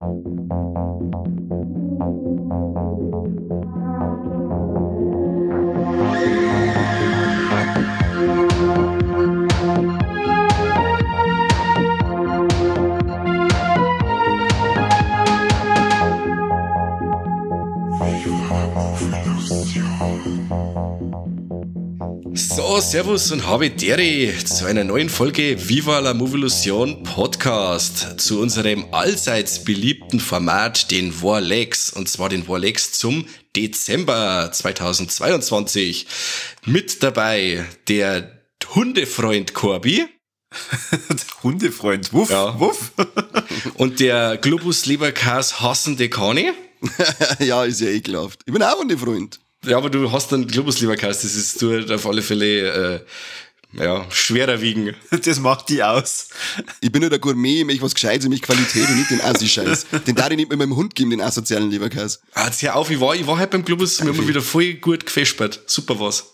So, servus und Habidere zu einer neuen Folge Viva la Movolution Podcast, zu unserem allseits beliebten Format, den Warlex, und zwar den Warlex zum Dezember 2022. Mit dabei der Hundefreund Corby. Der Hundefreund, wuff, ja. Wuff. Und der Globus Leberkas hassende Kani. Ja, ist ja ekelhaft. Ich bin auch Hundefreund. Ja, aber du hast einen Globus Leberkäse, das ist du auf alle Fälle ja, schwerer wiegen. Das macht die aus. Ich bin nur der Gourmet, ich möchte was Gescheites, ich möchte Qualität und nicht den Assi-Scheiß. Den darf ich nicht mit meinem Hund geben, den asozialen Leberkäse. Ah, jetzt hör auf, ich war halt beim Globus, wir haben wieder voll gut gefespert. Super was.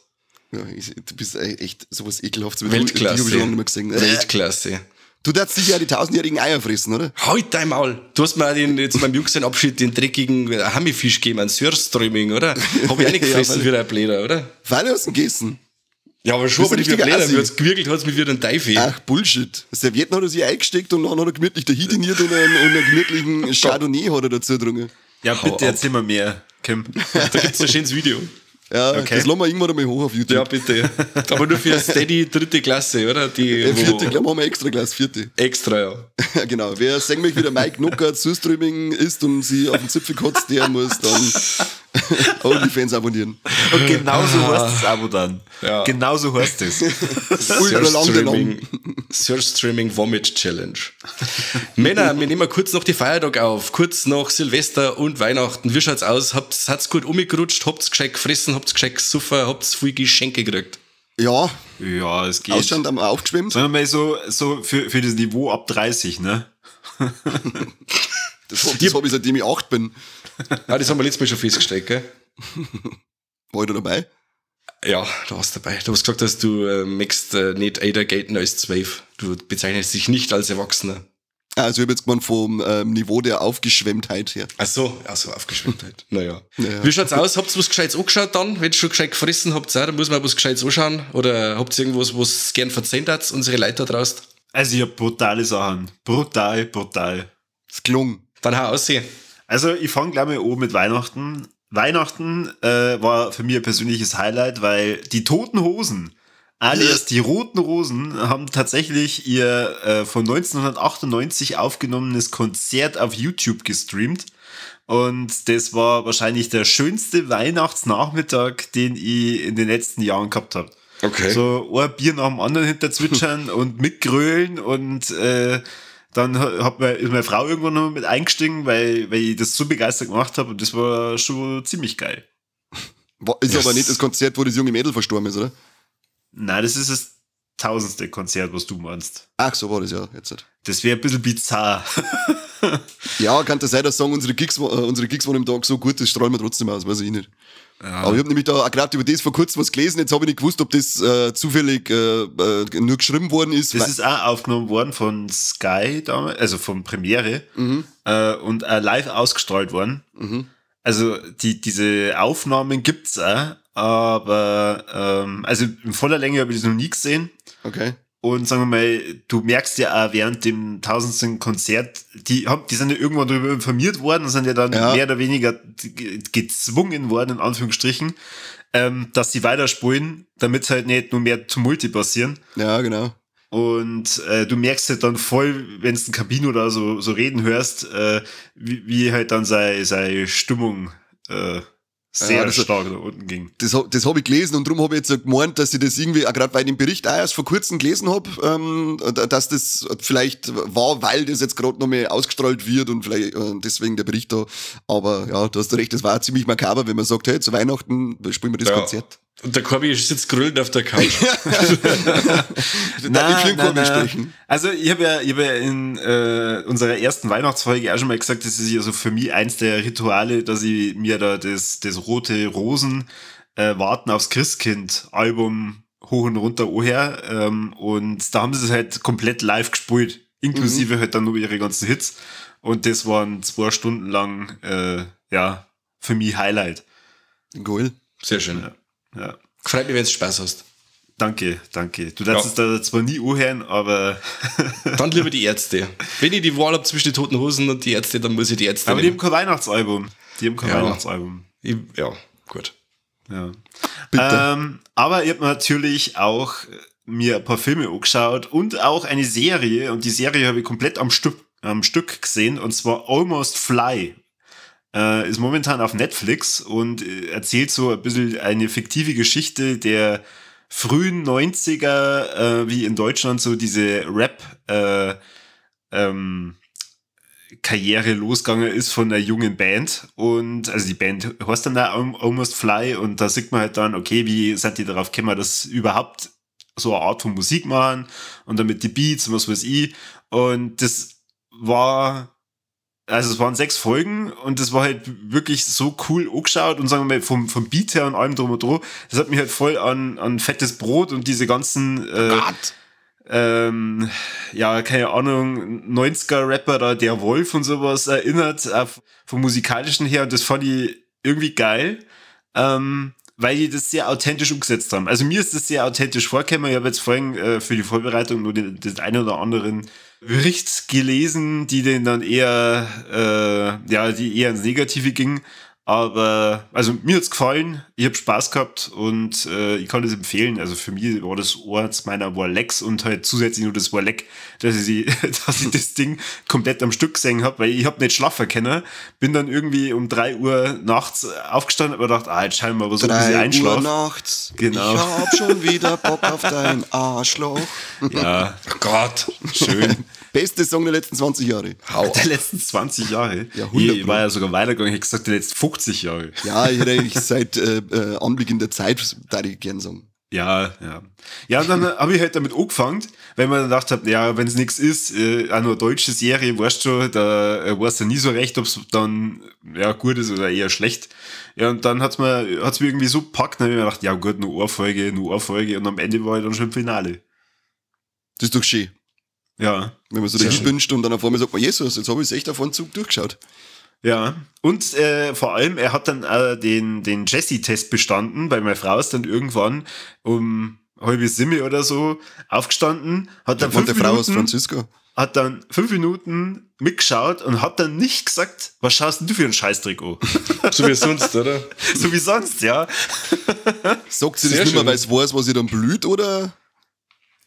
Ja, du bist echt sowas Ekelhaftes. Weltklasse. Ich hab schon lange nicht mehr gesehen. Weltklasse. Du darfst sicher auch die tausendjährigen Eier fressen, oder? Halt dein Maul! Du hast mir auch den, jetzt beim Junggesellenabschied den dreckigen Hammifisch gegeben, einen Surströmming, oder? Hab ich auch nicht gefressen, ja, wie ein Bläder, oder? Weil du hast ihn gegessen. Ja, aber schon, aber nicht wie ein Bläder. Mir hat's gewirkelt, hat's mich wie ein Teufel. Ach, Bullshit. Servietten hat er sich eingesteckt und dann hat er gemütlich dahin und einen gemütlichen Chardonnay hat er dazu getrunken. Ja, bitte erzähl mal mehr, Kim. Da gibt's ein schönes Video. Ja, okay. Das lassen wir irgendwann einmal hoch auf YouTube. Ja, bitte. Aber nur für Steady dritte Klasse, oder? Die, ja, vierte, glaube ich, haben wir extra Klasse, vierte. Extra, ja. Ja, genau. Wer sehen möchte, wie der Mike Nockert Surströmming isst und sie auf den Zipfel kotzt, der muss dann OnlyFans abonnieren. Und genauso heißt das Abo dann. Ja. Genauso heißt es. Surströmming Vomit Challenge. Männer, wir nehmen kurz noch die Feiertag auf, kurz nach Silvester und Weihnachten. Wie schaut's aus? Hat's gut umgerutscht? Habt's gescheit gefressen? Habt's gescheit gesoffen? Habt's viel Geschenke gekriegt? Ja. Ja, es geht. Ausstand am aufgeschwemmt. Sagen wir mal so für das Niveau ab 30, ne? Das hab ich, seitdem ich 8 bin. Ah, das haben wir letztes Mal schon festgestellt, gell? War ich da dabei? Ja, du warst dabei. Du hast gesagt, dass du möchtest nicht älter gelten als 12. Du bezeichnest dich nicht als Erwachsener. Also ich habe jetzt gemeint vom Niveau der Aufgeschwemmtheit her. Ach so, Aufgeschwemmtheit. Naja. Ja. Wie schaut's aus? Habt ihr was Gescheites angeschaut dann? Wenn ihr schon gescheit gefressen habt, dann muss man was Gescheites anschauen. Oder habt ihr irgendwas, was gern verzeiht habt, unsere Leute da draußen? Also ich hab brutale Sachen. Brutal, brutal. Es gelungen. Dann hau aus. Also ich fange gleich mal an mit Weihnachten. Weihnachten war für mich ein persönliches Highlight, weil die Toten Hosen, alias die Roten Rosen, haben tatsächlich ihr von 1998 aufgenommenes Konzert auf YouTube gestreamt. Und das war wahrscheinlich der schönste Weihnachtsnachmittag, den ich in den letzten Jahren gehabt habe. Okay. So ein Bier nach dem anderen hinterzwitschern und mitgrölen und dann ist meine Frau irgendwann noch mit eingestiegen, weil ich das so begeistert gemacht habe und das war schon ziemlich geil. Ist aber nicht das Konzert, wo das junge Mädel verstorben ist, oder? Nein, das ist das 1000. Konzert, was du meinst. Ach, so war das ja jetzt. Das wäre ein bisschen bizarr. Ja, kann das sein, dass sagen, unsere Gigs waren im Tag so gut, das strahlen wir trotzdem aus, weiß ich nicht. Ja. Aber ich habe nämlich da auch gerade über das vor kurzem was gelesen, jetzt habe ich nicht gewusst, ob das zufällig nur geschrieben worden ist. Das ist auch aufgenommen worden von Sky damals, also von Premiere, und auch live ausgestrahlt worden. Mhm. Also diese Aufnahmen gibt's auch, aber also in voller Länge habe ich das noch nie gesehen. Okay. Und sagen wir mal, du merkst ja auch während dem 1000. Konzert, die sind ja irgendwann darüber informiert worden und sind ja dann mehr oder weniger gezwungen worden, in Anführungsstrichen, dass sie weiterspulen, damit halt nicht nur mehr Tumulte passieren. Ja, genau. Und du merkst halt dann voll, wenn du in Kabine oder so reden hörst, wie halt dann seine Stimmung sehr ja, stark nach unten ging. Das habe ich gelesen und darum habe ich jetzt gemeint, dass ich das irgendwie, auch gerade weil ich den Bericht auch erst vor kurzem gelesen habe, dass das vielleicht war, weil das jetzt gerade noch mehr ausgestrahlt wird und vielleicht deswegen der Bericht da. Aber ja, du hast recht, das war ziemlich makaber, wenn man sagt, hey, zu Weihnachten spielen wir das Konzert. Und der Corby sitzt grüllend auf der Couch. Nein. Sprechen. Also ich hab ja in unserer ersten Weihnachtsfolge auch schon mal gesagt, das ist ja so für mich eins der Rituale, dass ich mir da das Rote Rosen Warten aufs Christkind Album hoch und runter anhöre. Und da haben sie es halt komplett live gespielt, inklusive halt dann nur ihre ganzen Hits. Und das waren 2 Stunden lang, ja, für mich Highlight. Geil. Sehr schön. Ja. Ja. Freut mich, wenn du Spaß hast. Danke, danke. Du darfst es da zwar nie anhören, aber... Dann lieber die Ärzte. Wenn ich die Wahl habe zwischen die Toten Hosen und die Ärzte, dann muss ich die Ärzte Aber nehmen. Die haben kein Weihnachtsalbum. Die haben kein Weihnachtsalbum. Ja, gut. Ja. Bitte. Aber ich habe natürlich auch mir ein paar Filme angeschaut und auch eine Serie. Und die Serie habe ich komplett am Stück gesehen. Und zwar Almost Fly. Ist momentan auf Netflix und erzählt so ein bisschen eine fiktive Geschichte der frühen 90er, wie in Deutschland so diese Rap Karriere losgegangen ist von einer jungen Band. Und also die Band heißt dann da Almost Fly und da sieht man halt dann, okay, wie sind die darauf gekommen, dass überhaupt so eine Art von Musik machen und damit die Beats und was weiß ich. Und das war, also es waren 6 Folgen und das war halt wirklich so cool angeschaut und sagen wir mal vom Beat her und allem drum und dran, das hat mich halt voll an fettes Brot und diese ganzen ja, keine Ahnung, 90er-Rapper da, der Wolf und sowas erinnert, auch vom musikalischen her, und das fand ich irgendwie geil, weil die das sehr authentisch umgesetzt haben. Also mir ist das sehr authentisch vorgekommen. Ich habe jetzt vorhin für die Vorbereitung nur den einen oder anderen Bericht gelesen, die den dann eher, ja, die eher ins Negative ging. Aber, also mir hat's gefallen, ich habe Spaß gehabt und ich kann das empfehlen. Also für mich war das eins meiner Warlecks und halt zusätzlich nur das Warleck, dass ich das Ding komplett am Stück gesehen habe, weil ich habe nicht schlafen können. Bin dann irgendwie um 3 Uhr nachts aufgestanden und mir gedacht, jetzt schauen wir mal, was so ein bisschen einschlafen. 3 Uhr nachts, genau. Ich hab schon wieder Bock auf dein Arschloch. Ja, oh Gott, schön. Beste Song der letzten 20 Jahre. Der letzten 20 Jahre? Ja, 100. Ich war ja sogar weitergegangen, ich hätte gesagt, die letzten 50 Jahre. Ja, ich hätte eigentlich seit Anbeginn der Zeit da ich gern sagen. Ja, ja. Ja, und dann habe ich halt damit angefangen, weil man dann gedacht hat, ja, wenn es nichts ist, auch nur eine deutsche Serie, weißt du, da weißt du nie so recht, ob es dann ja, gut ist oder eher schlecht. Ja, und dann hat's mir irgendwie so gepackt, dann habe ich mir gedacht, ja gut, nur eine Folge und am Ende war ich dann schon im Finale. Das ist doch schön. Ja. Wenn man so dahin wünscht und dann auf einmal sagt man, Jesus, jetzt habe ich es echt auf einen Zug durchgeschaut. Ja, und vor allem, er hat dann den Jesse-Test bestanden, weil meine Frau ist dann irgendwann um 6:30 oder so aufgestanden, hat dann 5 Minuten mitgeschaut und hat dann nicht gesagt, was schaust denn du für einen Scheißdreck an? So wie sonst, oder? So wie sonst, ja. Sagt sie das nicht mehr, weil es weiß, was ihr dann blüht, oder?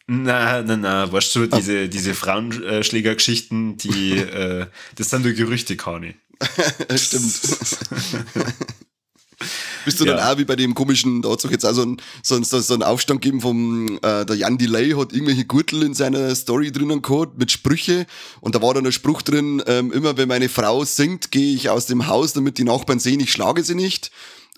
Nein, weißt du, diese Frauenschlägergeschichten, die, das sind nur Gerüchte, Kani. Stimmt. Bist du dann auch wie bei dem komischen, da hat es doch jetzt auch so einen Aufstand gegeben vom, der Jan Delay hat irgendwelche Gürtel in seiner Story drinnen gehabt mit Sprüche und da war dann ein Spruch drin, immer wenn meine Frau singt, gehe ich aus dem Haus, damit die Nachbarn sehen, ich schlage sie nicht.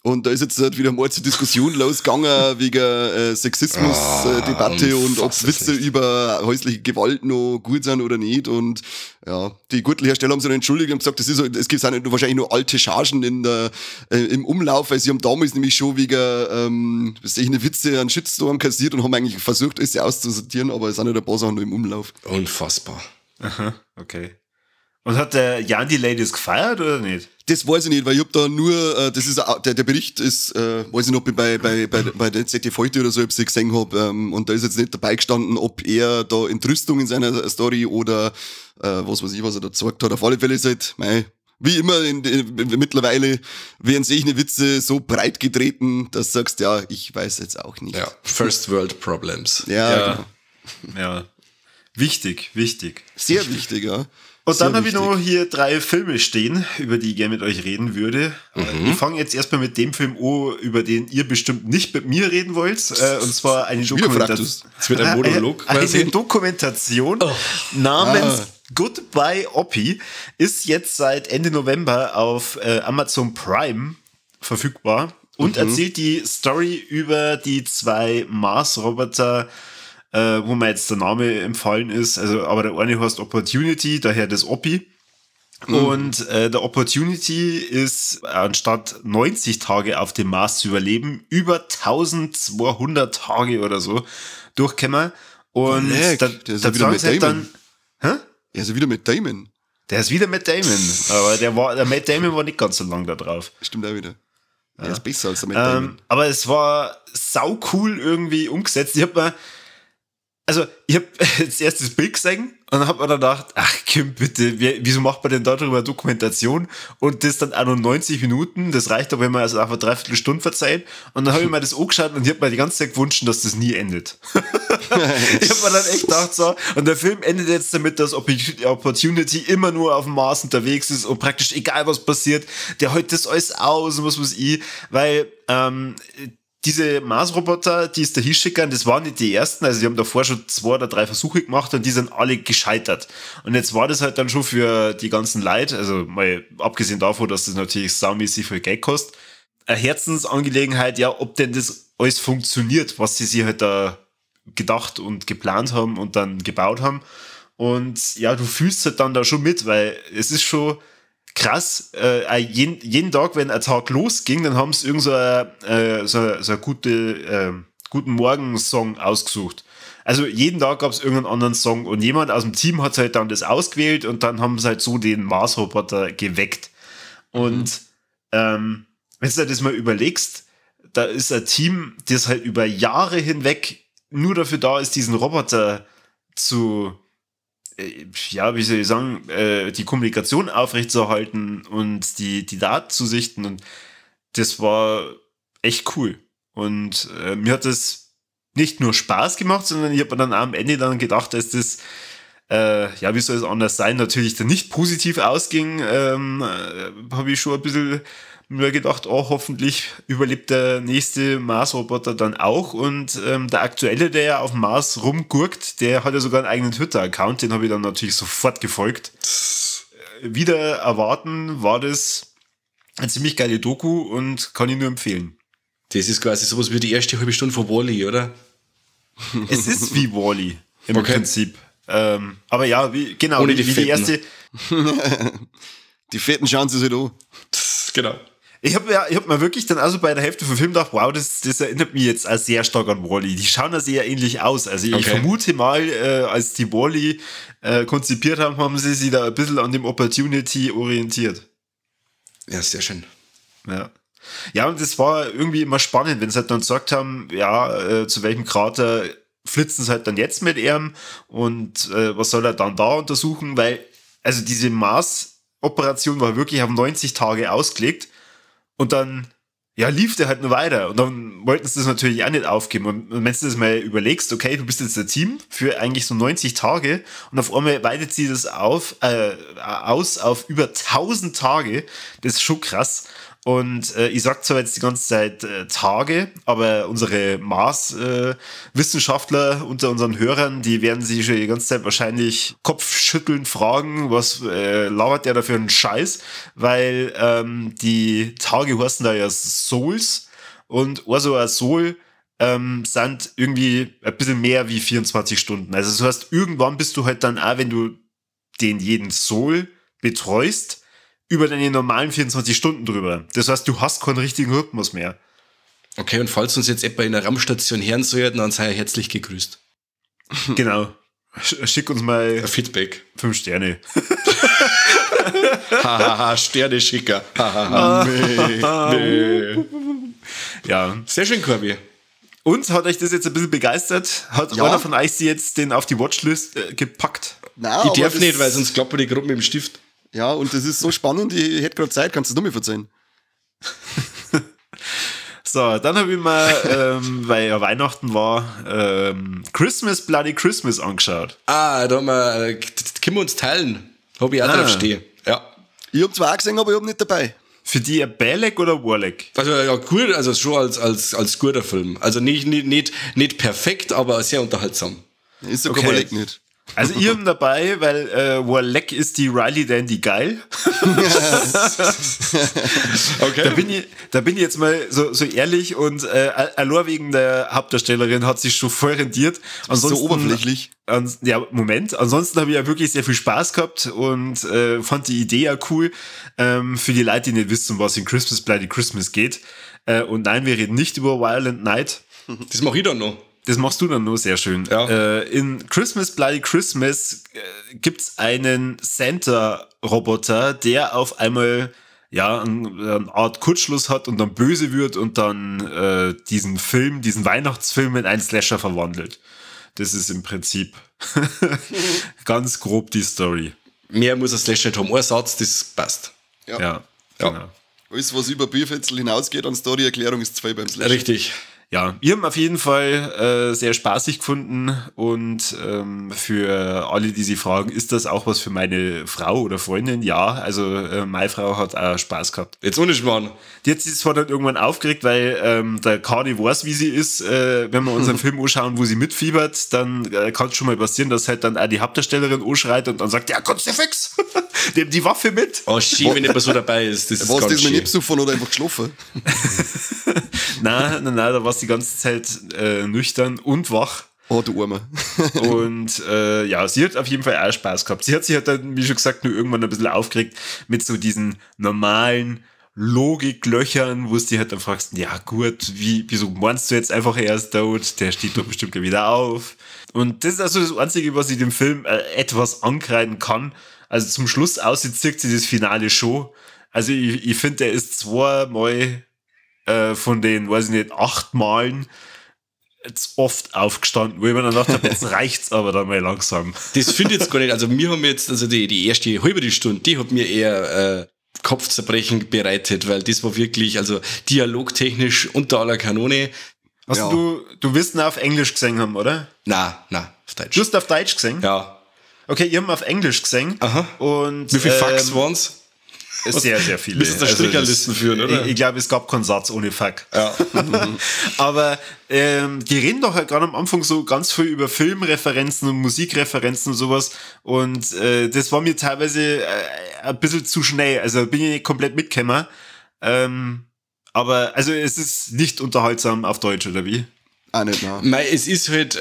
Und da ist jetzt halt wieder mal zur Diskussion losgegangen wegen Sexismus-Debatte und ob Witze über häusliche Gewalt noch gut sind oder nicht. Und ja, die Gürtelhersteller haben sich dann entschuldigt und gesagt, das ist, es gibt auch nicht, wahrscheinlich nur alte Chargen im Umlauf, weil sie haben damals nämlich schon wegen solchen Witze einen Shitstorm kassiert und haben eigentlich versucht, alles auszusortieren, aber es sind halt ein paar Sachen noch im Umlauf. Unfassbar. Aha, okay. Und hat der Jan Delay das gefeiert oder nicht? Das weiß ich nicht, weil ich hab da nur, das ist der Bericht ist, weiß ich nicht, ob ich bei der ZDF heute oder so, ob ich sie gesehen hab, und da ist jetzt nicht dabei gestanden, ob er da Entrüstung in seiner Story oder was weiß ich, was er da gezeigt hat. Auf alle Fälle ist halt, mei, wie immer mittlerweile werden solche Witze so breit getreten, dass du sagst, ja, ich weiß jetzt auch nicht. Ja, First World Problems. Ja, genau. Ja. Wichtig, wichtig. Sehr wichtig, ja. Und dann habe ich noch hier 3 Filme stehen, über die ich gerne mit euch reden würde. Mhm. Ich fange jetzt erstmal mit dem Film an, über den ihr bestimmt nicht mit mir reden wollt. Und zwar eine Dokumentation. Es wird ein Monolog quasi. Eine Dokumentation namens Goodbye Oppie ist jetzt seit Ende November auf Amazon Prime verfügbar und erzählt die Story über die 2 Mars-Roboter, wo mir jetzt der Name empfallen ist, also, aber der eine heißt Opportunity, daher das Oppie. Mhm. Und der Opportunity ist, anstatt 90 Tage auf dem Mars zu überleben, über 1200 Tage oder so durchgekommen. Und da, der ist ja wieder mit Damon. Dann, hä? Er ist ja wieder mit Damon. Der ist wieder Matt Damon, aber der Matt Damon war nicht ganz so lang da drauf. Stimmt auch wieder. Er ist besser als der Matt Damon. Aber es war sau cool irgendwie umgesetzt. Ich habe jetzt erst das Bild gesehen und dann hab mir dann gedacht, ach Kim, bitte, wieso macht man denn darüber Dokumentation? Und das dann auch nur 90 Minuten, das reicht doch, wenn man also einfach 3/4 Stunde verzeiht. Und dann habe ich mir das angeschaut und ich hab mir die ganze Zeit gewünscht, dass das nie endet. Ich hab mir dann echt gedacht, so, und der Film endet jetzt damit, dass Opportunity immer nur auf dem Mars unterwegs ist und praktisch egal was passiert, der hält das alles aus und was weiß ich, weil diese Mars-Roboter, die es da hinschicken, das waren nicht die ersten, also die haben davor schon 2 oder 3 Versuche gemacht und die sind alle gescheitert. Und jetzt war das halt dann schon für die ganzen Leute, also mal abgesehen davon, dass das natürlich saumäßig viel Geld kostet, eine Herzensangelegenheit, ja, ob denn das alles funktioniert, was sie sich halt da gedacht und geplant haben und dann gebaut haben. Und ja, du fühlst halt dann da schon mit, weil es ist schon krass, jeden Tag, wenn ein Tag losging, dann haben sie irgend so so gute Guten Morgen-Song ausgesucht. Also jeden Tag gab es irgendeinen anderen Song und jemand aus dem Team hat halt dann das ausgewählt und dann haben sie halt so den Mars-Roboter geweckt. Und wenn du dir das mal überlegst, da ist ein Team, das halt über Jahre hinweg nur dafür da ist, diesen Roboter zu, ja, wie soll ich sagen, die Kommunikation aufrechtzuerhalten und die Daten zu sichten. Und das war echt cool. Und mir hat das nicht nur Spaß gemacht, sondern ich habe mir dann am Ende dann gedacht, dass das, ja, wie soll es anders sein, natürlich dann nicht positiv ausging, habe ich schon ein bisschen mir gedacht, oh, hoffentlich überlebt der nächste Mars-Roboter dann auch. Und der aktuelle, der ja auf dem Mars rumgurkt, der hat ja sogar einen eigenen Twitter-Account, den habe ich dann natürlich sofort gefolgt. Wieder erwarten war das eine ziemlich geile Doku und kann ich nur empfehlen. Das ist quasi sowas wie die erste halbe Stunde von Wall-E, oder? Es ist wie Wall-E im Prinzip. Aber ja, wie, genau, ohne die, wie die erste. Die Fetten schauen sie sich an. Genau. Ich hab mir wirklich dann also bei der Hälfte vom Film gedacht, wow, das erinnert mich jetzt auch sehr stark an Wall-E. Die schauen da sehr ähnlich aus. Also ich vermute mal, als die Wall-E konzipiert haben, haben sie sich da ein bisschen an dem Opportunity orientiert. Ja, sehr schön. Ja. Ja, und das war irgendwie immer spannend, wenn sie halt dann gesagt haben, ja, zu welchem Krater flitzen sie halt dann jetzt mit ihm und was soll er dann da untersuchen, weil, also diese Mars-Operation war wirklich auf 90 Tage ausgelegt und dann, ja, lief der halt nur weiter und dann wollten sie das natürlich auch nicht aufgeben und wenn du das mal überlegst, okay, du bist jetzt ein Team für eigentlich so 90 Tage und auf einmal weitet sie das aus auf über 1000 Tage, das ist schon krass. Und ich sag zwar jetzt die ganze Zeit Tage, aber unsere Mars-Wissenschaftler unter unseren Hörern, die werden sich schon die ganze Zeit wahrscheinlich kopfschüttelnd fragen, was labert der da für einen Scheiß, weil die Tage heißen da ja Sols und also ein Sol sind irgendwie ein bisschen mehr wie 24 Stunden. Also das heißt, irgendwann bist du halt dann auch, wenn du den jeden Sol betreust, über deine normalen 24 Stunden drüber. Das heißt, du hast keinen richtigen Rhythmus mehr. Okay, und falls uns jetzt etwa in der Raumstation hören sollten, dann sei er herzlich gegrüßt. Genau. Schick uns mal ein Feedback. 5 Sterne. Hahaha, Sterne Schicker. Hahaha. Nee. Ja. Sehr schön, Corby. Und hat euch das jetzt ein bisschen begeistert? Hat einer von euch sie jetzt den auf die Watchlist gepackt? Nein, ich darf nicht, weil sonst klappert die Gruppe mit dem Stift. Ja, und das ist so spannend, ich hätte gerade Zeit, kannst du es nur mir verzeihen. So, dann habe ich mal, weil ja Weihnachten war, Christmas Bloody Christmas angeschaut. Ah, da haben wir, können wir uns teilen. Hab ich auch drauf stehen. Ja. Ich hab zwar auch gesehen, aber ich hab nicht dabei. Für die ein Balek oder Warlek? Also ja, gut, also schon als guter Film. Also nicht perfekt, aber sehr unterhaltsam. Ist sogar okay. Warlek nicht. Also ich bin dabei, weil Warlek ist die Riley Dandy geil. Okay. Da bin ich jetzt mal so ehrlich und allein wegen der Hauptdarstellerin hat sich schon voll rendiert. Ansonsten, so oberflächlich. Ja, Moment. Ansonsten habe ich ja wirklich sehr viel Spaß gehabt und fand die Idee ja cool. Für die Leute, die nicht wissen, um was in Christmas Bloody Christmas geht. Und nein, wir reden nicht über Violent Night. Das mache ich dann noch. Das machst du dann nur sehr schön. Ja. In Christmas Bloody Christmas gibt's einen Santa-Roboter, der auf einmal ja eine Art Kurzschluss hat und dann böse wird und dann diesen Film, diesen Weihnachtsfilm in einen Slasher verwandelt. Das ist im Prinzip ganz grob die Story. Mehr muss ein Slasher nicht haben. Ein Satz, das passt. Ja. Ja, genau. Alles, was über Bierfetzel hinausgeht an Story-Erklärung, ist 2 beim Slasher. Richtig. Ja, wir haben auf jeden Fall sehr spaßig gefunden und für alle, die sich fragen, ist das auch was für meine Frau oder Freundin? Ja, also meine Frau hat auch Spaß gehabt. Jetzt ohne Schmarrn. Die hat sich zwar dann irgendwann aufgeregt, weil der Kani weiß, wie sie ist. Wenn wir uns einen Film anschauen, wo sie mitfiebert, dann kann es schon mal passieren, dass halt dann auch die Hauptdarstellerin anschreit und dann sagt, ja, Kruzifix, nimm die Waffe mit. Oh, schön, wenn jemand so dabei ist. Das ist war's ganz das mit schön. Nipsufern oder einfach geschlafen? Nein, nein, nein, da war's die ganze Zeit nüchtern und wach. Oh, du Armer. Und ja, sie hat auf jeden Fall auch Spaß gehabt. Sie hat sich halt dann, wie schon gesagt, nur irgendwann ein bisschen aufgeregt mit so diesen normalen Logiklöchern, wo du dich halt dann fragst, ja gut, wieso meinst du jetzt einfach, er ist tot? Der steht doch bestimmt wieder auf. Und das ist also das Einzige, was ich dem Film etwas ankreiden kann. Also zum Schluss aussieht, zirkt sie das Finale schon. Also ich finde, der ist zweimal von den, weiß ich nicht, 8 Malen jetzt oft aufgestanden, wo ich mir dann gedacht habe, jetzt reicht's aber dann mal langsam. Das finde ich jetzt gar nicht. Also mir haben jetzt, also die erste halbe Stunde, die hat mir eher Kopfzerbrechen bereitet, weil das war wirklich, also dialogtechnisch unter aller Kanone. Hast ja. du wirst ihn auf Englisch gesehen haben, oder? Nein, auf Deutsch. Du hast auf Deutsch gesehen? Ja. Okay, ihr habt auf Englisch gesehen. Aha. Und, wie viele Fucks waren's? Sehr, sehr viele. Müssen da Stricherlisten führen, oder? Ich glaube, es gab keinen Satz ohne Fuck. Ja. Aber die reden doch halt gerade am Anfang so ganz viel über Filmreferenzen und Musikreferenzen und sowas. Und das war mir teilweise ein bisschen zu schnell. Also bin ich nicht komplett mitgekommen. Aber also es ist nicht unterhaltsam auf Deutsch, oder wie? Auch nicht, nein. Mei, es ist halt,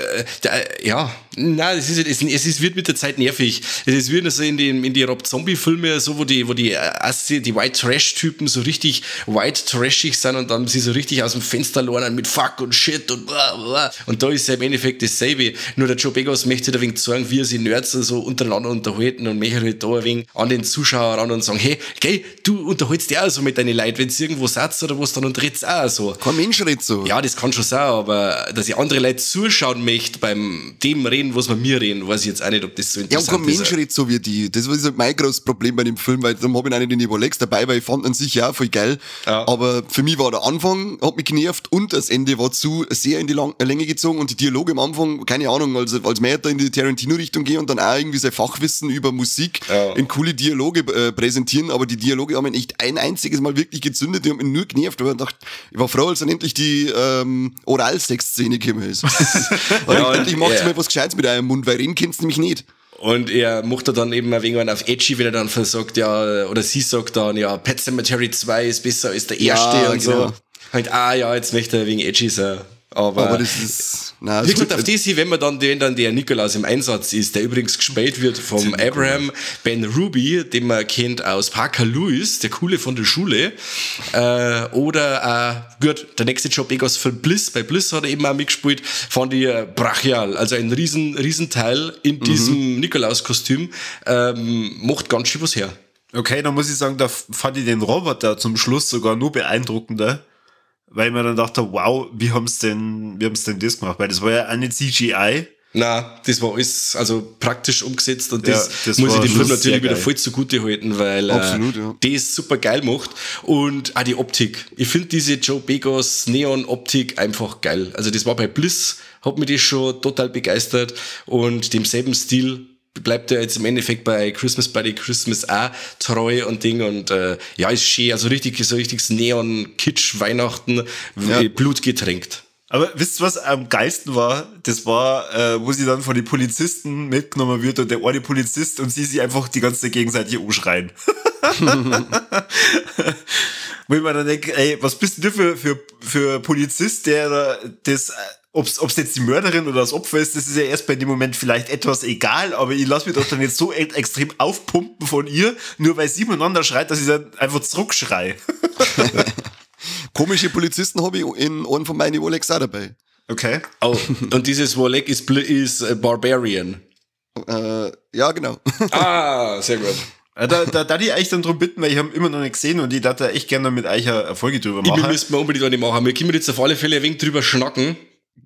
ja, nein, es ist halt, es wird mit der Zeit nervig. Es ist wie so in die Rob Zombie-Filme, so, wo die White Trash-Typen so richtig white trashig sind und dann sie so richtig aus dem Fenster lernen mit Fuck und Shit und bla bla. Und da ist ja im Endeffekt dasselbe. Nur der Joe Begos möchte da ein wenig zeigen, wie er sich Nerds so untereinander unterhalten und möchte halt da ein wenig an den Zuschauer ran und sagen, hey, gell, du unterhältst dich auch so mit deinen Leuten, wenn du irgendwo sitzt oder was, dann unterhältst du auch so. Kein Mensch redet so. Ja, das kann schon sein, aber dass ich andere Leute zuschauen möchte beim dem reden, was wir mir reden, weiß ich jetzt auch nicht, ob das so interessant ist. Ja, und kein Mensch redet so wie die. Das war halt mein großes Problem bei dem Film, weil darum habe ich ihn auch nicht in die Rolex dabei, weil ich fand ihn sicher auch voll geil. Ja. Aber für mich war der Anfang, hat mich genervt und das Ende war zu sehr in die Länge gezogen und die Dialoge am Anfang, keine Ahnung, also als mehr da in die Tarantino-Richtung gehen und dann auch irgendwie sein Fachwissen über Musik in coole Dialoge präsentieren, aber die Dialoge haben mich nicht ein einziges Mal wirklich gezündet, die haben mich nur genervt, weil ich dachte, ich war froh, als dann endlich die Oralsex-Szene gekommen ist. Ja, endlich macht sie mal was Gescheites mit eurem Mund, weil reden kennt's nämlich nicht. Und er macht da dann eben ein wenig einen auf edgy, wenn er dann sagt, ja, oder sie sagt dann, ja, Pet Sematary 2 ist besser als der erste ja, und genau. So. Halt, ja, jetzt möchte er ein wenig edgy sein. Aber das ist. Nein, wie gesagt, auf das hier, wenn dann der Nikolaus im Einsatz ist, der übrigens gespielt wird vom Abraham Ben Ruby, den man kennt aus Parker Lewis, der Coole von der Schule, oder gut, der nächste Job Begos von Bliss, bei Bliss hat er eben auch mitgespielt, fand ich brachial, also ein Riesenteil in diesem Nikolaus-Kostüm, macht ganz schön was her. Okay, dann muss ich sagen, da fand ich den Roboter zum Schluss sogar nur beeindruckender. Weil ich mir dann dachte, wow, wie haben's denn das gemacht? Weil das war ja auch nicht CGI. Na, das war alles also praktisch umgesetzt und das, ja, das muss ich dem Film natürlich wieder geil. voll zugute halten, weil absolut, ja. Das super geil macht. Und auch die Optik. Ich finde diese Joe Begos Neon-Optik einfach geil. Also das war bei Bliss, hat mich das schon total begeistert und demselben Stil bleibt er jetzt im Endeffekt bei Christmas Bloody Christmas auch treu und Ding und ja, ist schön, also richtig, so richtiges Neon-Kitsch-Weihnachten, ja. Blutgetränkt. Aber wisst ihr, was am geilsten war? Das war, wo sie dann von den Polizisten mitgenommen wird und der eine Polizist und sie sich einfach die ganze Zeit gegenseitig anschreien. Wo ich mir dann denke, ey, was bist denn du für Polizist, der das, ob's jetzt die Mörderin oder das Opfer ist, das ist ja erst bei dem Moment vielleicht etwas egal, aber ich lass mich doch dann jetzt so extrem aufpumpen von ihr, nur weil sie miteinander schreit, dass ich dann einfach zurückschrei. Komische Polizisten habe ich in einem von meinen Rolex auch dabei. Okay. Oh, und dieses Warleg ist Barbarian. Ja, genau. Ah, sehr gut. Da die euch dann drum bitten, weil ich habe immer noch nicht gesehen und ich darf da echt gerne mit euch eine Folge drüber machen. Wir müssen unbedingt eine machen. Wir können jetzt auf alle Fälle ein wenig drüber schnacken.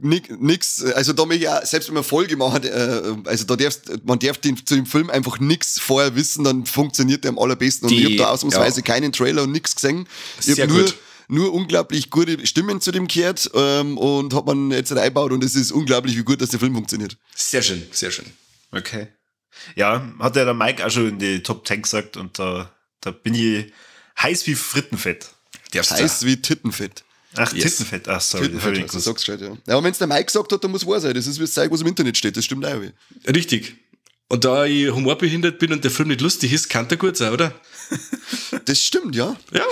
Nix, also da mich ja, selbst wenn wir Folge machen, also da man darf zu dem Film einfach nix vorher wissen, dann funktioniert der am allerbesten. Und ich hab da ausnahmsweise keinen Trailer und nix gesehen. Ich hab nur unglaublich gute Stimmen zu dem gehört, und hat man jetzt reingebaut und es ist unglaublich, wie gut, dass der Film funktioniert. Sehr schön, sehr schön. Okay. Ja, hat ja der Mike auch schon in die Top 10 gesagt und da bin ich heiß wie Frittenfett. Heiß wie Tittenfett. Ach, yes. Tittenfett, ach sorry. Tittenfett, also, sagst du ja. Ja, aber wenn es der Mike gesagt hat, dann muss wahr sein. Das ist wie das Zeug, was im Internet steht. Das stimmt auch. Richtig. Und da ich humorbehindert bin und der Film nicht lustig ist, kann der gut sein, oder? Das stimmt, ja. Ja.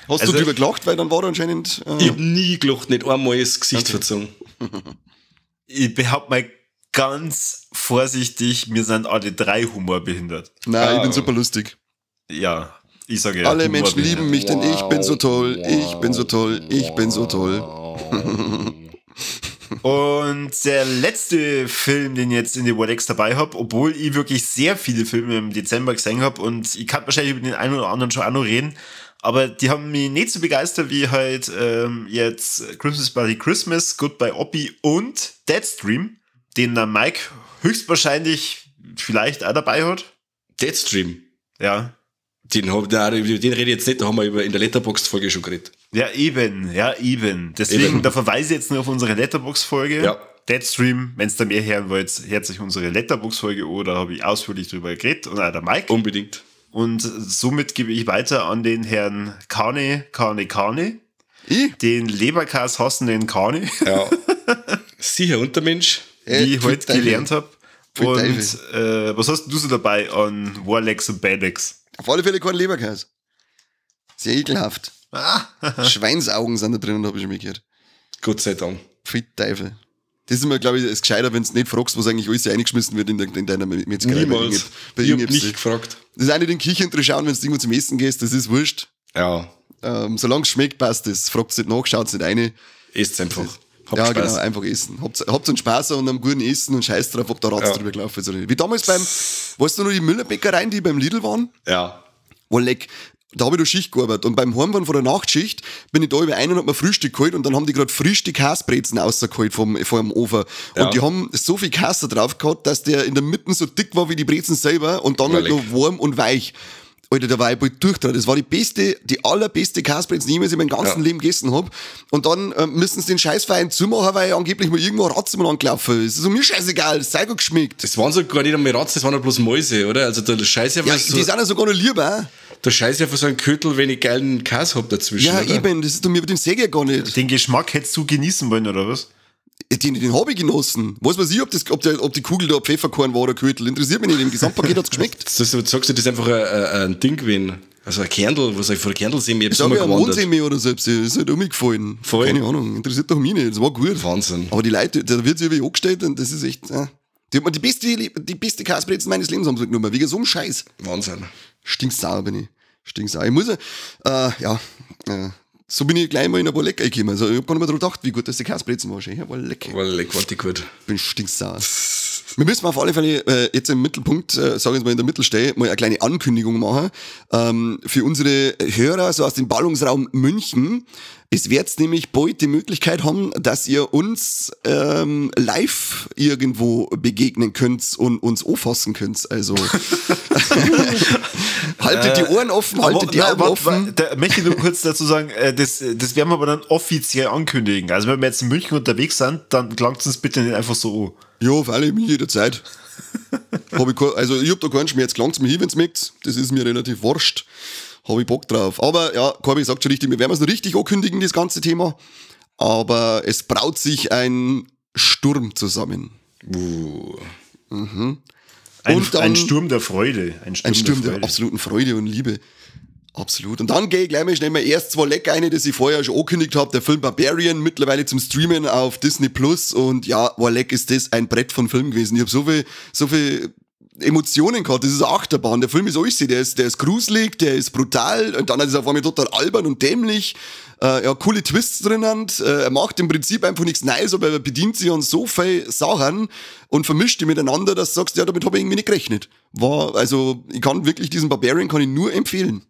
Hast du drüber gelacht, weil dann war er anscheinend... Ich hab nie gelacht, nicht einmal das Gesicht verzogen. Ich behaupte mal ganz vorsichtig, wir sind alle drei humorbehindert. Nein, ich bin super lustig. Ja. Ich sage ja, alle Menschen lieben mich, denn ich bin so toll, ich bin so toll, ich bin so toll. Und der letzte Film, den ich jetzt in die Warlegs dabei habe, obwohl ich wirklich sehr viele Filme im Dezember gesehen habe und ich kann wahrscheinlich über den einen oder anderen schon auch noch reden, aber die haben mich nicht so begeistert wie halt jetzt Christmas Bloody Christmas, Goodbye Oppy und Deadstream, den der Mike höchstwahrscheinlich vielleicht auch dabei hat. Deadstream? Ja. Den rede ich jetzt nicht, da haben wir in der Letterboxd-Folge schon geredet. Ja, eben, ja, eben. Deswegen, eben. Da verweise ich jetzt nur auf unsere Letterboxd-Folge. Ja. Deadstream, wenn es da mehr hören wollt, herzlich unsere Letterboxd-Folge an, da habe ich ausführlich drüber geredet und auch der Mike. Unbedingt. Und somit gebe ich weiter an den Herrn Kane, Kane, den Leberkäse hassenden Kane. Ja. Sicher Untermensch. Wie ich heute gelernt habe. Und was hast du so dabei an Warlegs und Badlegs? Auf alle Fälle kein Leberkäse. Sehr ekelhaft. Schweinsaugen sind da drin, habe ich schon mal gehört. Gott sei Dank. Pfui Teufel. Das ist immer, glaube ich, das gescheiter, wenn du nicht fragst, was eigentlich alles reingeschmissen wird in deiner Metzgerei. Niemals. Ich hab nicht gefragt. Das ist auch nicht in die Küche schauen, wenn du irgendwo zum Essen gehst, das ist wurscht. Ja. Solange es schmeckt, passt es. Fragt nicht nach, schaut nicht rein. Esst einfach. Habt ja, Spaß. Genau, einfach essen. Habt einen Spaß und einen guten Essen und scheiß drauf, ob der Ratz drüber gelaufen ist oder nicht. Wie damals beim, weißt du noch, die Müllerbäckereien, die beim Lidl waren? Ja. Oh, leck. Da habe ich noch Schicht gearbeitet. Und beim Heimfahren von der Nachtschicht bin ich da über einen und hab mir Frühstück geholt und dann haben die gerade frisch die Käsebrezen rausgeholt vom Ofen. Ja. Und die haben so viel Käse drauf gehabt, dass der in der Mitte so dick war wie die Brezen selber und dann halt noch warm und weich. Alter, da war ich bald durch dran. Das war die allerbeste Käsebrezen, die ich jemals in meinem ganzen Leben gegessen hab. Und dann müssen sie den Scheißverein zumachen, weil angeblich mal irgendwo ein Ratz mal angelaufen ist. Das ist mir scheißegal, das Zeug hat geschmeckt. Das waren sogar nicht einmal Ratzen, das waren ja bloß Mäuse, oder? Also der Scheiß ja, so, die sind ja sogar noch lieber. Der Scheiß ja für so einen Köttel, wenn ich geilen Käse hab dazwischen. Ja, oder? Eben, das ist doch mir mit dem Säge ja gar nicht. Den Geschmack hättest du genießen wollen, oder was? Den hab ich genossen. Was weiß ich, ob die Kugel da Pfefferkorn war oder Köttel. Interessiert mich nicht. Im Gesamtpaket hat's geschmeckt. Das, sagst du, das ist einfach ein Ding gewesen. Also ein Kerndl, was ich von Kerndl-Semi ich sag ja, ein Mondsemi oder so. Das ist halt umgefallen. Voll. Keine Ahnung. Interessiert doch mich nicht. Das war gut. Wahnsinn. Aber die Leute, da wird sich irgendwie angestellt und das ist echt. Die hat mir die beste Käsebrezen meines Lebens haben sie genommen. Wegen so einem Scheiß. Wahnsinn. Stinksauer bin ich. Stinksauer. Ich muss so bin ich gleich mal in ein paar Lecker gekommen. Also ich hab gar nicht mehr dran gedacht, wie gut das die Käsebrezen war. Schön, war lecker. War lecker, war die gut. Bin stinksauer. Wir müssen auf alle Fälle jetzt im Mittelpunkt, sag ich jetzt mal in der Mittelstelle, mal eine kleine Ankündigung machen. Für unsere Hörer so aus dem Ballungsraum München. Es wird nämlich bald die Möglichkeit haben, dass ihr uns live irgendwo begegnen könnt und uns anfassen könnt. Also haltet die Ohren offen, haltet die Augen offen. Da möchte ich nur kurz dazu sagen, das werden wir aber dann offiziell ankündigen. Also wenn wir jetzt in München unterwegs sind, dann gelangt uns bitte nicht einfach so an. Ja, auf alle Fälle, jederzeit. Also ich hab da keinen Schmerz, gelangt's mir hin, wenn's mögt. Das ist mir relativ wurscht. Habe ich Bock drauf. Aber ja, Corby sagt schon richtig, wir werden es noch richtig ankündigen, das ganze Thema. Aber es braut sich ein Sturm zusammen. Mhm. Ein Sturm der Freude. Ein Sturm der absoluten Freude und Liebe. Absolut. Und dann gehe ich gleich mal schnell mal erst zwei Leck eine, das ich vorher schon angekündigt habe, der Film Barbarian, mittlerweile zum Streamen auf Disney Plus. Und ja, war leck ist das ein Brett von Film gewesen. Ich habe so viel Emotionen gehabt. Das ist eine Achterbahn. Der Film ist alles. Der ist gruselig, der ist brutal und dann ist er auf einmal total albern und dämlich. Ja, coole Twists drinnen. Er macht im Prinzip einfach nichts Neues, aber er bedient sich an so viel Sachen und vermischt die miteinander, dass du sagst, ja, damit habe ich irgendwie nicht gerechnet. Also, ich kann wirklich diesen Barbarian kann ich nur empfehlen.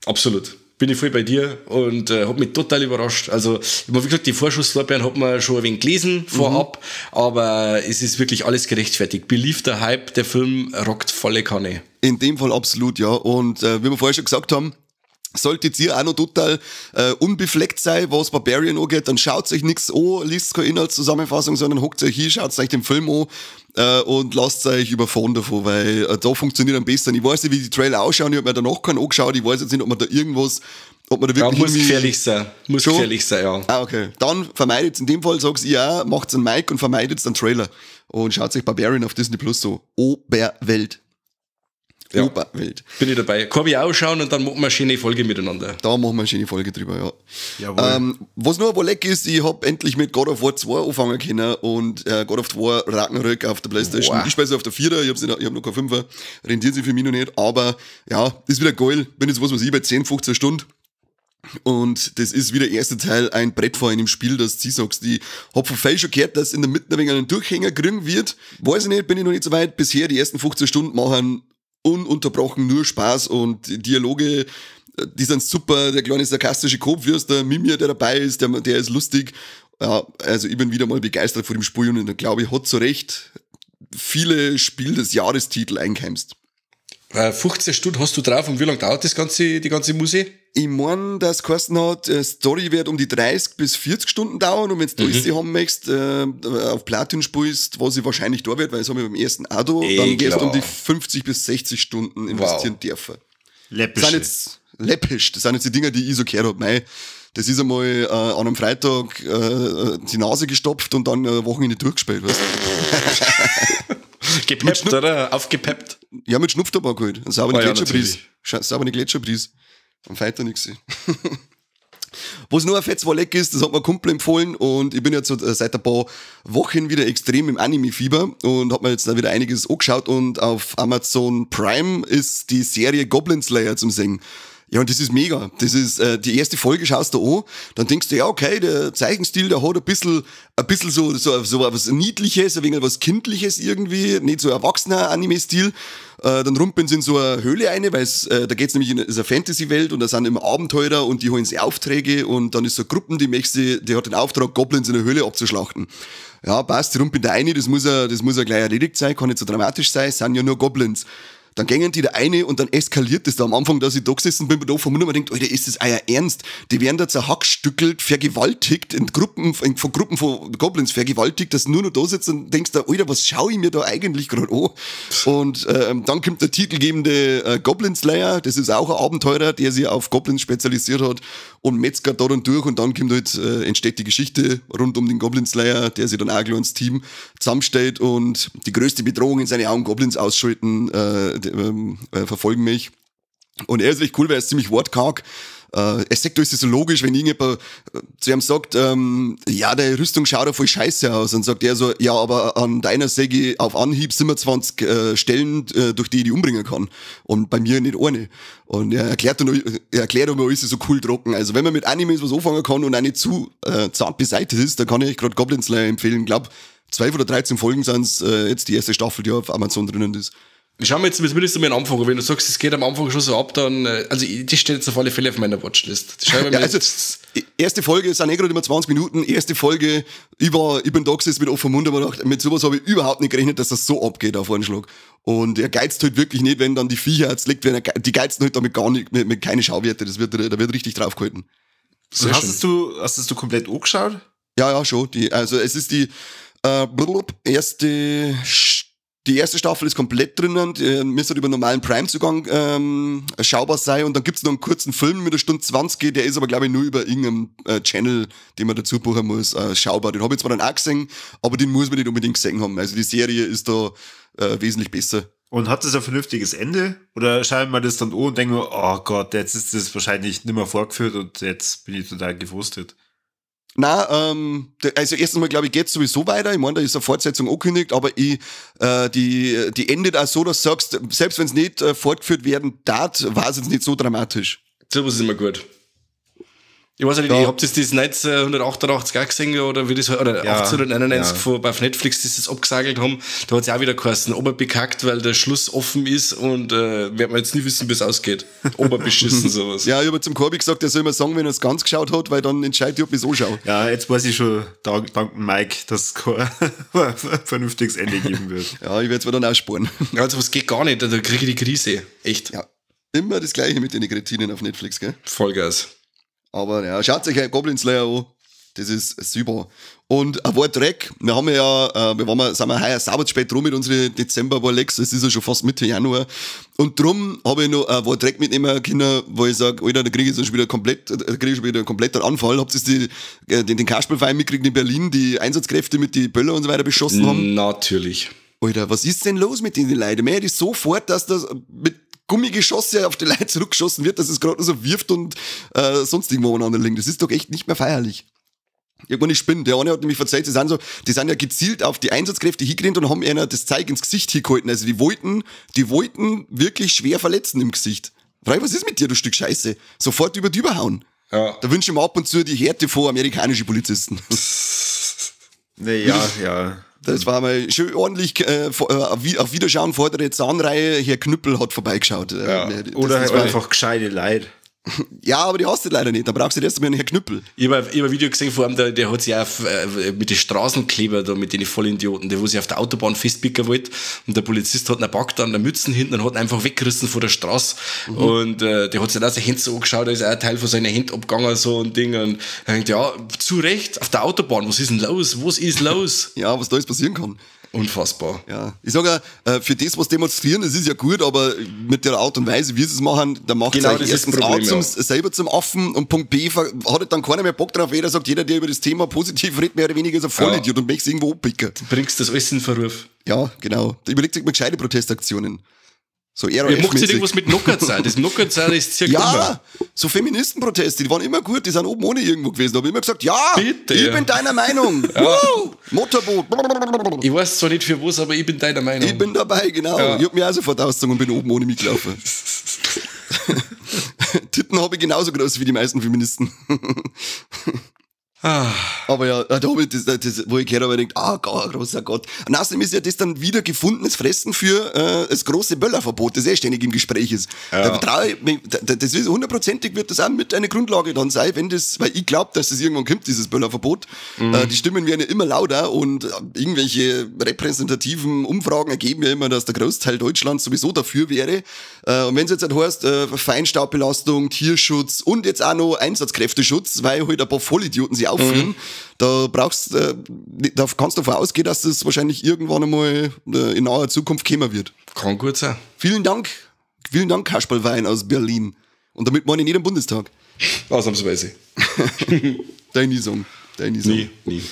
Absolut. Bin ich voll bei dir und hab mich total überrascht. Also, ich mein, wie gesagt, die Vorschusslorbeeren hat man schon ein wenig gelesen vorab, aber es ist wirklich alles gerechtfertigt. Beliebter Hype, der Film rockt volle Kanne. In dem Fall absolut, ja. Und wie wir vorher schon gesagt haben, solltet ihr auch noch total unbefleckt sein, was Barbarian angeht, dann schaut euch nichts an, liest keine Inhaltszusammenfassung, sondern hockt euch hin, schaut euch den Film an und lasst euch überfahren davon, weil da funktioniert am besten. Ich weiß nicht, wie die Trailer ausschauen, ich hab mir danach keinen angeschaut, ich weiß jetzt nicht, ob man da irgendwas, ob man da wirklich. Ja, muss gefährlich sein. Muss gefährlich sein, ja. Ah, okay. Dann vermeidet in dem Fall, sag's ich auch, macht's einen Mic und vermeidet den Trailer. Und schaut euch Barbarian auf Disney Plus so. Oberwelt. Ja. Oberwelt. Bin ich dabei. Kann ich auch schauen und dann machen wir eine schöne Folge miteinander. Da machen wir eine schöne Folge drüber, ja. Jawohl. Was nur aber leck ist, ich hab endlich mit God of War 2 anfangen können und God of War Ragnarök auf der Playstation. Wow. Ich spiele auf der 4er, ich hab noch keine 5er, rentiert sich für mich noch nicht, aber ja, ist wieder geil. Bin jetzt, was weiß ich, bei 10, 15 Stunden. Und das ist wie der erste Teil ein Brettfahren im Spiel, dass du sagst, ich hab von viel schon gehört, dass in der Mitte ein wenig einen Durchhänger kriegen wird. Weiß ich nicht, bin ich noch nicht so weit. Bisher die ersten 15 Stunden machen ununterbrochen nur Spaß und die Dialoge, die sind super, der kleine sarkastische Kopf, der Mimir, der dabei ist, der ist lustig. Ja, also ich bin wieder mal begeistert von dem Spiel und ich glaube, ich hat zu Recht viele Spiel des Jahrestitel eingeheimst. 15 Stunden hast du drauf und wie lange dauert das ganze, die ganze Musik? Ich meine, das geheißen hat, Story wird um die 30 bis 40 Stunden dauern und wenn du alles haben möchtest, auf Platin spielst, was ich wahrscheinlich da wird, weil das habe ich beim ersten auch da, dann gehst du um die 50 bis 60 Stunden investieren dürfen. Läppisch. Das sind jetzt, läppisch, das sind jetzt die Dinger, die ich so gehört hab. Mei, das ist einmal an einem Freitag die Nase gestopft und dann Wochenende durchgespielt, weißt du? Gepeppt, oder? Aufgepeppt. Ja, mit Schnupftabak halt. Einen sauberen Gletscherpreis. Sauberen Gletscherpreis. Am Freitag nichts. Was nur ein fettes Leck ist, das hat mir ein Kumpel empfohlen und ich bin jetzt seit ein paar Wochen wieder extrem im Anime-Fieber und hab mir jetzt da wieder einiges angeschaut und auf Amazon Prime ist die Serie Goblin Slayer zum Singen. Ja, und das ist mega. Das ist, die erste Folge schaust du an, dann denkst du, ja, okay, der Zeichenstil, der hat ein bisschen so was Niedliches, ein wenig was Kindliches irgendwie, nicht so erwachsener Anime-Stil. Dann rumpeln sie in so eine Höhle rein, weil es, da geht's nämlich in eine Fantasy-Welt und da sind immer Abenteurer und die holen sich Aufträge und dann ist so eine Gruppen, die möchte, die hat den Auftrag, Goblins in der Höhle abzuschlachten. Ja, passt, die rumpeln da rein, das muss ja gleich erledigt sein, kann nicht so dramatisch sein, sind ja nur Goblins. Dann gängen die da eine und dann eskaliert das da am Anfang, dass ich da gesessen bin, da vom Mund und mir denkt, Alter, ist das euer Ernst? Die werden da zerhackstückelt, vergewaltigt, in Gruppen, von Gruppen von Goblins vergewaltigt, dass du nur noch da sitzt und denkst da, Alter, was schaue ich mir da eigentlich gerade an? Und dann kommt der titelgebende Goblin Slayer, das ist auch ein Abenteurer, der sich auf Goblins spezialisiert hat und metzgert da dann durch und dann kommt halt, entsteht die Geschichte rund um den Goblin Slayer, der sich dann auch gleich ins Team zusammenstellt und die größte Bedrohung in seine Augen Goblins ausschalten, verfolgen mich. Und er ist echt cool, weil er ist ziemlich wortkarg. Er sagt, das ist so logisch, wenn irgendjemand zu ihm sagt, ja, deine Rüstung schaut ja voll scheiße aus. Und sagt er so, ja, aber an deiner Säge auf Anhieb 27 Stellen, durch die ich die umbringen kann. Und bei mir nicht eine. Und er erklärt dann, immer alles so cool trocken. Also wenn man mit Animes was anfangen kann und auch nicht zu zart beseitigt ist, dann kann ich gerade Goblin Slayer empfehlen. Ich glaube, 12 oder 13 Folgen sind's jetzt die erste Staffel, die auf Amazon drinnen ist. Schauen wir jetzt zumindest einmal am Anfang. Wenn du sagst, es geht am Anfang schon so ab, dann, also das steht jetzt auf alle Fälle auf meiner Watchlist. Ja, also, erste Folge, sind eh gerade immer 20 Minuten, erste Folge, ich bin da gesessen mit offenem Mund, aber gedacht, mit sowas habe ich überhaupt nicht gerechnet, dass das so abgeht auf einen Schlag. Und er geizt halt wirklich nicht, wenn dann die Viecher jetzt liegt, wenn er, die geizen halt damit gar nicht, mit keine Schauwerte, das wird, da wird richtig draufgehalten. Hast du komplett angeschaut? Ja, ja, schon. Also es ist die erste. Die erste Staffel ist komplett drinnen, die müsste halt über normalen Prime-Zugang schaubar sein und dann gibt's noch einen kurzen Film mit einer Stunde 20, der ist aber glaube ich nur über irgendeinen Channel, den man dazu buchen muss, schaubar. Den habe ich zwar dann auch gesehen, aber den muss man nicht unbedingt gesehen haben. Also die Serie ist da wesentlich besser. Und hat das ein vernünftiges Ende? Oder schauen wir das dann an und denken wir, oh Gott, jetzt ist das wahrscheinlich nicht mehr vorgeführt und jetzt bin ich total gefrustet. Na, also erstens mal, glaube ich, geht's sowieso weiter. Ich meine, da ist eine Fortsetzung angekündigt, aber ich, die endet auch so, dass du sagst, selbst wenn es nicht fortgeführt werden darf, war es jetzt nicht so dramatisch. Sowas ist immer gut. Ich weiß ja nicht, ja. Ich hab das 1988 auch gesehen, oder wie das, oder ja, 1899 ja. Von, auf Netflix, die das abgesagelt haben. Da hat's ja auch wieder geheißen, oberbekackt, weil der Schluss offen ist und wird man jetzt nie wissen, wie es ausgeht. Oberbeschissen, sowas. Ja, ich habe zum Corby gesagt, er soll immer sagen, wenn er es ganz geschaut hat, weil dann entscheidet ich, ob ich es anschaue. Ja, jetzt weiß ich schon, dank Mike, dass es kein vernünftiges Ende geben wird. Ja, ich werde es mir dann auch sparen. Ja, also was geht gar nicht, da kriege ich die Krise. Echt. Ja. Immer das Gleiche mit den Kretinen auf Netflix, gell? Vollgas. Aber ja, schaut euch Goblin Slayer an. Das ist super. Und ein Wort Dreck. Wir haben ja, sind wir heuer sauber spät drum mit unseren Dezember-Warlecks. Es ist ja schon fast Mitte Januar. Und drum habe ich noch ein Wort Dreck mitnehmen können, wo ich sage, Alter, da kriege ich schon wieder komplett, da kriege ich schon wieder einen kompletten Anfall. Habt ihr den Kasperlverein mitgekriegt in Berlin, die Einsatzkräfte mit die Böller und so weiter beschossen haben? Natürlich. Alter, was ist denn los mit den Leuten? Mir ist sofort, dass das mit Gummigeschosse auf die Leute zurückgeschossen wird, dass es gerade nur so wirft und sonst irgendwo aneinander liegt. Das ist doch echt nicht mehr feierlich. Irgendwann ich spinne. Der eine hat nämlich verzeiht, die sind ja gezielt auf die Einsatzkräfte hingerannt und haben einer das Zeug ins Gesicht hingehalten. Also die wollten wirklich schwer verletzen im Gesicht. Frei, was ist mit dir, du Stück Scheiße? Sofort über die überhauen. Ja. Da wünsche ich mir ab und zu die Härte vor amerikanischen Polizisten. Nee, ja, ja. Das war mal schön ordentlich auf Wiederschauen, vordere Zahnreihe, Herr Knüppel hat vorbeigeschaut. Ja. Oder halt einfach gescheite Leute. Ja, aber die hast du leider nicht. Da brauchst du erst einmal einen Herr Knüppel. Ich hab ein Video gesehen vor allem, der hat sich auch mit den Straßenkleber da, mit den Vollidioten, der wo sich auf der Autobahn festpicken wollte. Und der Polizist hat ihn gepackt an der Mützen hinten und hat ihn einfach weggerissen von der Straße. Mhm. Und der hat sich dann auch seine Hände so angeschaut, da ist auch ein Teil von seiner Hände abgegangen so und Ding. Und er denkt, ja, zu Recht, auf der Autobahn, was ist denn los? Was ist los? Ja, was da alles passieren kann. Unfassbar. Ja. Ich sage ja, für das, was demonstrieren, das ist ja gut, aber mit der Art und Weise, wie sie es machen, da macht es genau euch erstens Problem, A zum, selber zum Affen und Punkt B hat halt dann keiner mehr Bock drauf. Jeder sagt, jeder, der über das Thema positiv redet, mehr oder weniger ist ein Vollidiot und möchte es irgendwo abpicken. Du bringst das alles in Verruf. Ja, genau. Da überlegt sich mal gescheite Protestaktionen. So ja, macht sich irgendwas mit Nockerzeit. Das Nockerzeit ist circa ja, immer. So Feministenproteste, die waren immer gut, die sind oben ohne irgendwo gewesen. Da habe ich immer gesagt, ja, bitte, ich bin deiner Meinung. Ja. Woo, Motorboot. Ich weiß zwar nicht für was, aber ich bin deiner Meinung. Ich bin dabei, genau. Ja. Ich hab mich auch sofort ausgezogen und bin oben ohne mitgelaufen. Titten habe ich genauso groß wie die meisten Feministen. Aber ja, da habe ich das, wo ich gehört habe, ich gedacht, ah, großer Gott. Und außerdem ist ja das dann wieder gefundenes Fressen für das große Böllerverbot, das eh ständig im Gespräch ist. Ja. Da ich mich, das ist hundertprozentig, wird das auch mit einer Grundlage dann sein, wenn das, weil ich glaube, dass das irgendwann kommt, dieses Böllerverbot. Mhm. Die Stimmen werden ja immer lauter und irgendwelche repräsentativen Umfragen ergeben ja immer, dass der Großteil Deutschlands sowieso dafür wäre. Und wenn es jetzt halt heißt, Feinstaubbelastung, Tierschutz und jetzt auch noch Einsatzkräfteschutz, weil halt ein paar Vollidioten sich aufführen, da brauchst, da kannst du davon ausgehen, dass das wahrscheinlich irgendwann einmal in naher Zukunft kommen wird. Kann gut sein. Vielen Dank. Vielen Dank, Kasperlwein aus Berlin. Und damit meine ich nicht am Bundestag. Ausnahmsweise. Deine Song. Deine Song. Nie, nie.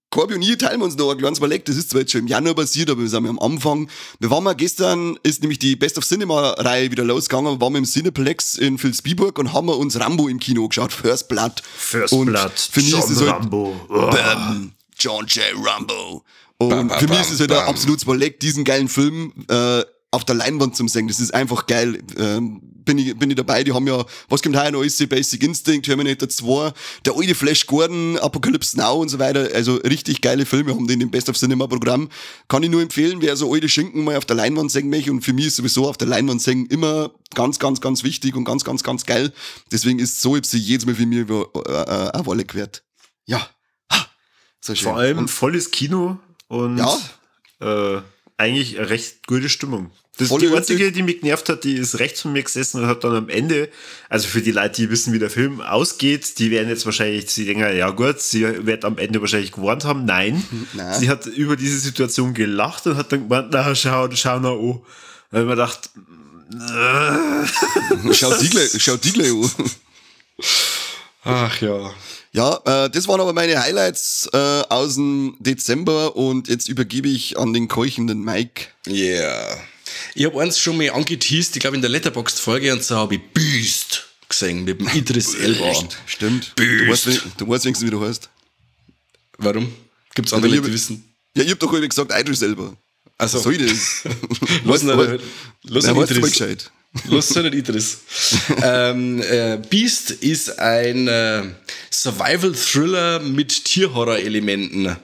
Corby und ich teilen uns noch ein kleines Überleg. Das ist zwar jetzt schon im Januar passiert, aber wir sind ja am Anfang. Wir waren mal gestern, ist nämlich die Best of Cinema-Reihe wieder losgegangen. Wir waren im Cineplex in Vilsbiburg und haben wir uns Rambo im Kino geschaut. First Blood. First und Blood. Für mich John ist es halt Rambo. Oh. Bam, John J. Rambo. Und Bam, bam, für mich ist es halt bam. ein absolutes Überleg, diesen geilen Film auf der Leinwand zum sehen. Das ist einfach geil. Bin ich dabei. Die haben ja, was kommt heuer noch? Ist Basic Instinct, Terminator 2, der alte Flash Gordon, Apocalypse Now und so weiter. Also richtig geile Filme haben die in dem Best of Cinema Programm. Kann ich nur empfehlen, wer so alte Schinken mal auf der Leinwand sehen möchte. Und für mich ist sowieso auf der Leinwand sehen immer ganz, ganz, ganz wichtig und ganz, ganz, ganz geil. Deswegen ist so, ich sie jedes Mal für mich eine Wolle wert. Ja. Ha. So schön. Vor allem und volles Kino und ja. Eigentlich eine recht gute Stimmung. Das Volle die einzige, die mich genervt hat, die ist rechts von mir gesessen und hat dann am Ende, also für die Leute, die wissen, wie der Film ausgeht, die werden jetzt wahrscheinlich, sie denken, ja gut, sie wird am Ende wahrscheinlich gewarnt haben. Nein. Nein. Sie hat über diese Situation gelacht und hat dann gemeint, na, schau na an. Da hab ich mir gedacht, schau die gleich an. Ach ja. Ja, das waren aber meine Highlights aus dem Dezember und jetzt übergebe ich an den keuchenden Mike. Yeah. Ich habe eins schon mal angeteased, ich glaube in der Letterboxd-Folge, und so habe ich Beast gesehen. gesehen mit dem Idris Elba. Stimmt. Du weißt wenigstens, wie du heißt. Warum? Gibt's andere Leute, die wissen? Ja, ich hab doch irgendwie gesagt, Idris Elba. Also. Was soll das? Los, Idris. Los, nicht Idris. Beast ist ein Survival-Thriller mit Tierhorror-Elementen.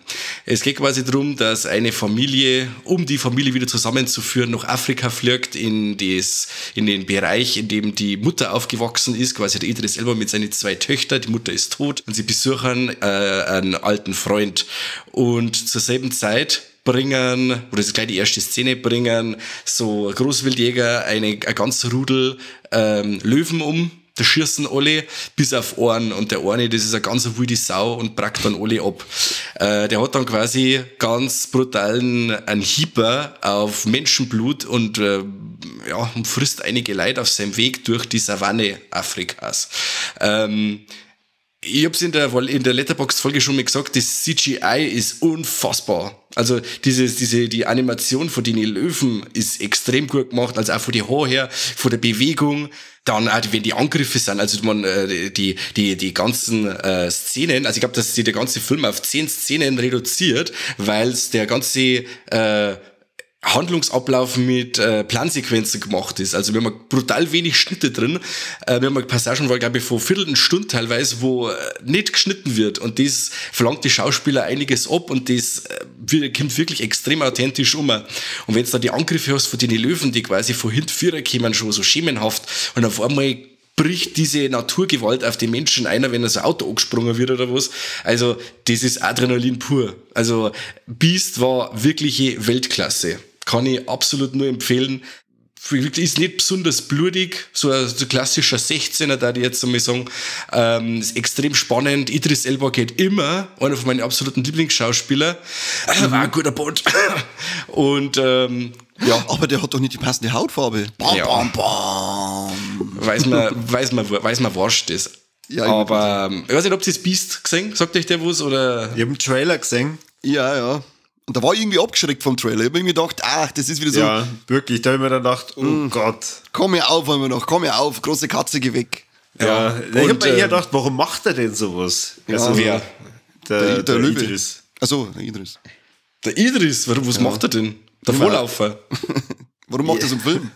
Es geht quasi darum, dass eine Familie, um die Familie wieder zusammenzuführen, nach Afrika fliegt, in den Bereich, in dem die Mutter aufgewachsen ist, quasi der Idris Elba mit seinen 2 Töchtern. Die Mutter ist tot und sie besuchen einen alten Freund. Und zur selben Zeit bringen, oder das ist gleich die erste Szene, bringen so Großwildjäger ein ganz Rudel Löwen um, da schießen alle, bis auf einen, und der eine, das ist eine ganz wilde Sau und brackt dann alle ab. Der hat dann quasi ganz brutalen einen Hieber auf Menschenblut und und frisst einige Leute auf seinem Weg durch die Savanne Afrikas. Ich hab's in der Letterboxd-Folge schon mal gesagt, das CGI ist unfassbar. Also die Animation von den Löwen ist extrem gut gemacht, also auch von den Haaren her, von der Bewegung. Dann auch, wenn die Angriffe sind, also man, die ganzen Szenen, also ich glaube, dass sich der ganze Film auf 10 Szenen reduziert, weil's der ganze Handlungsablauf mit Plansequenzen gemacht ist. Also wir haben brutal wenig Schnitte drin. Wir haben Passagen, wo, glaube ich, von Viertelstunde teilweise, wo nicht geschnitten wird. Und das verlangt die Schauspieler einiges ab und das kommt wirklich extrem authentisch um. Und wenn du da die Angriffe hast von den Löwen, die quasi von hinten Vierer kommen, schon so schemenhaft, und auf einmal bricht diese Naturgewalt auf die Menschen ein, wenn er so ein Auto angesprungen wird oder was. Also das ist Adrenalin pur. Also Beast war wirkliche Weltklasse. Kann ich absolut nur empfehlen. Ist nicht besonders blutig, so ein klassischer 16er, da ich jetzt einmal sagen. Ist extrem spannend. Idris Elba geht immer, einer von meinen absoluten Lieblingsschauspieler. War ein guter Bot. Und ja. Aber der hat doch nicht die passende Hautfarbe. Bam, ja. Bam, bam. Weiß man, was das. Ja, aber ich weiß nicht, ob ihr das Beast gesehen? Sagt euch der was? Oder? Ich hab einen Trailer gesehen. Ja, ja. Und da war ich irgendwie abgeschreckt vom Trailer. Ich hab irgendwie gedacht, ach, das ist wieder so. Ja, wirklich. Da hab ich mir dann gedacht, oh Gott. Komm mir auf, haben wir noch. Komm mir auf, große Katze, geh weg. Ja, ich hab mir eher gedacht, warum macht er denn sowas? Ja. Also, wer? Der Löwe. Idris. Achso, der Idris. Der Idris? Warum, was macht er denn? Der Vorlaufer. Warum macht er so einen Film?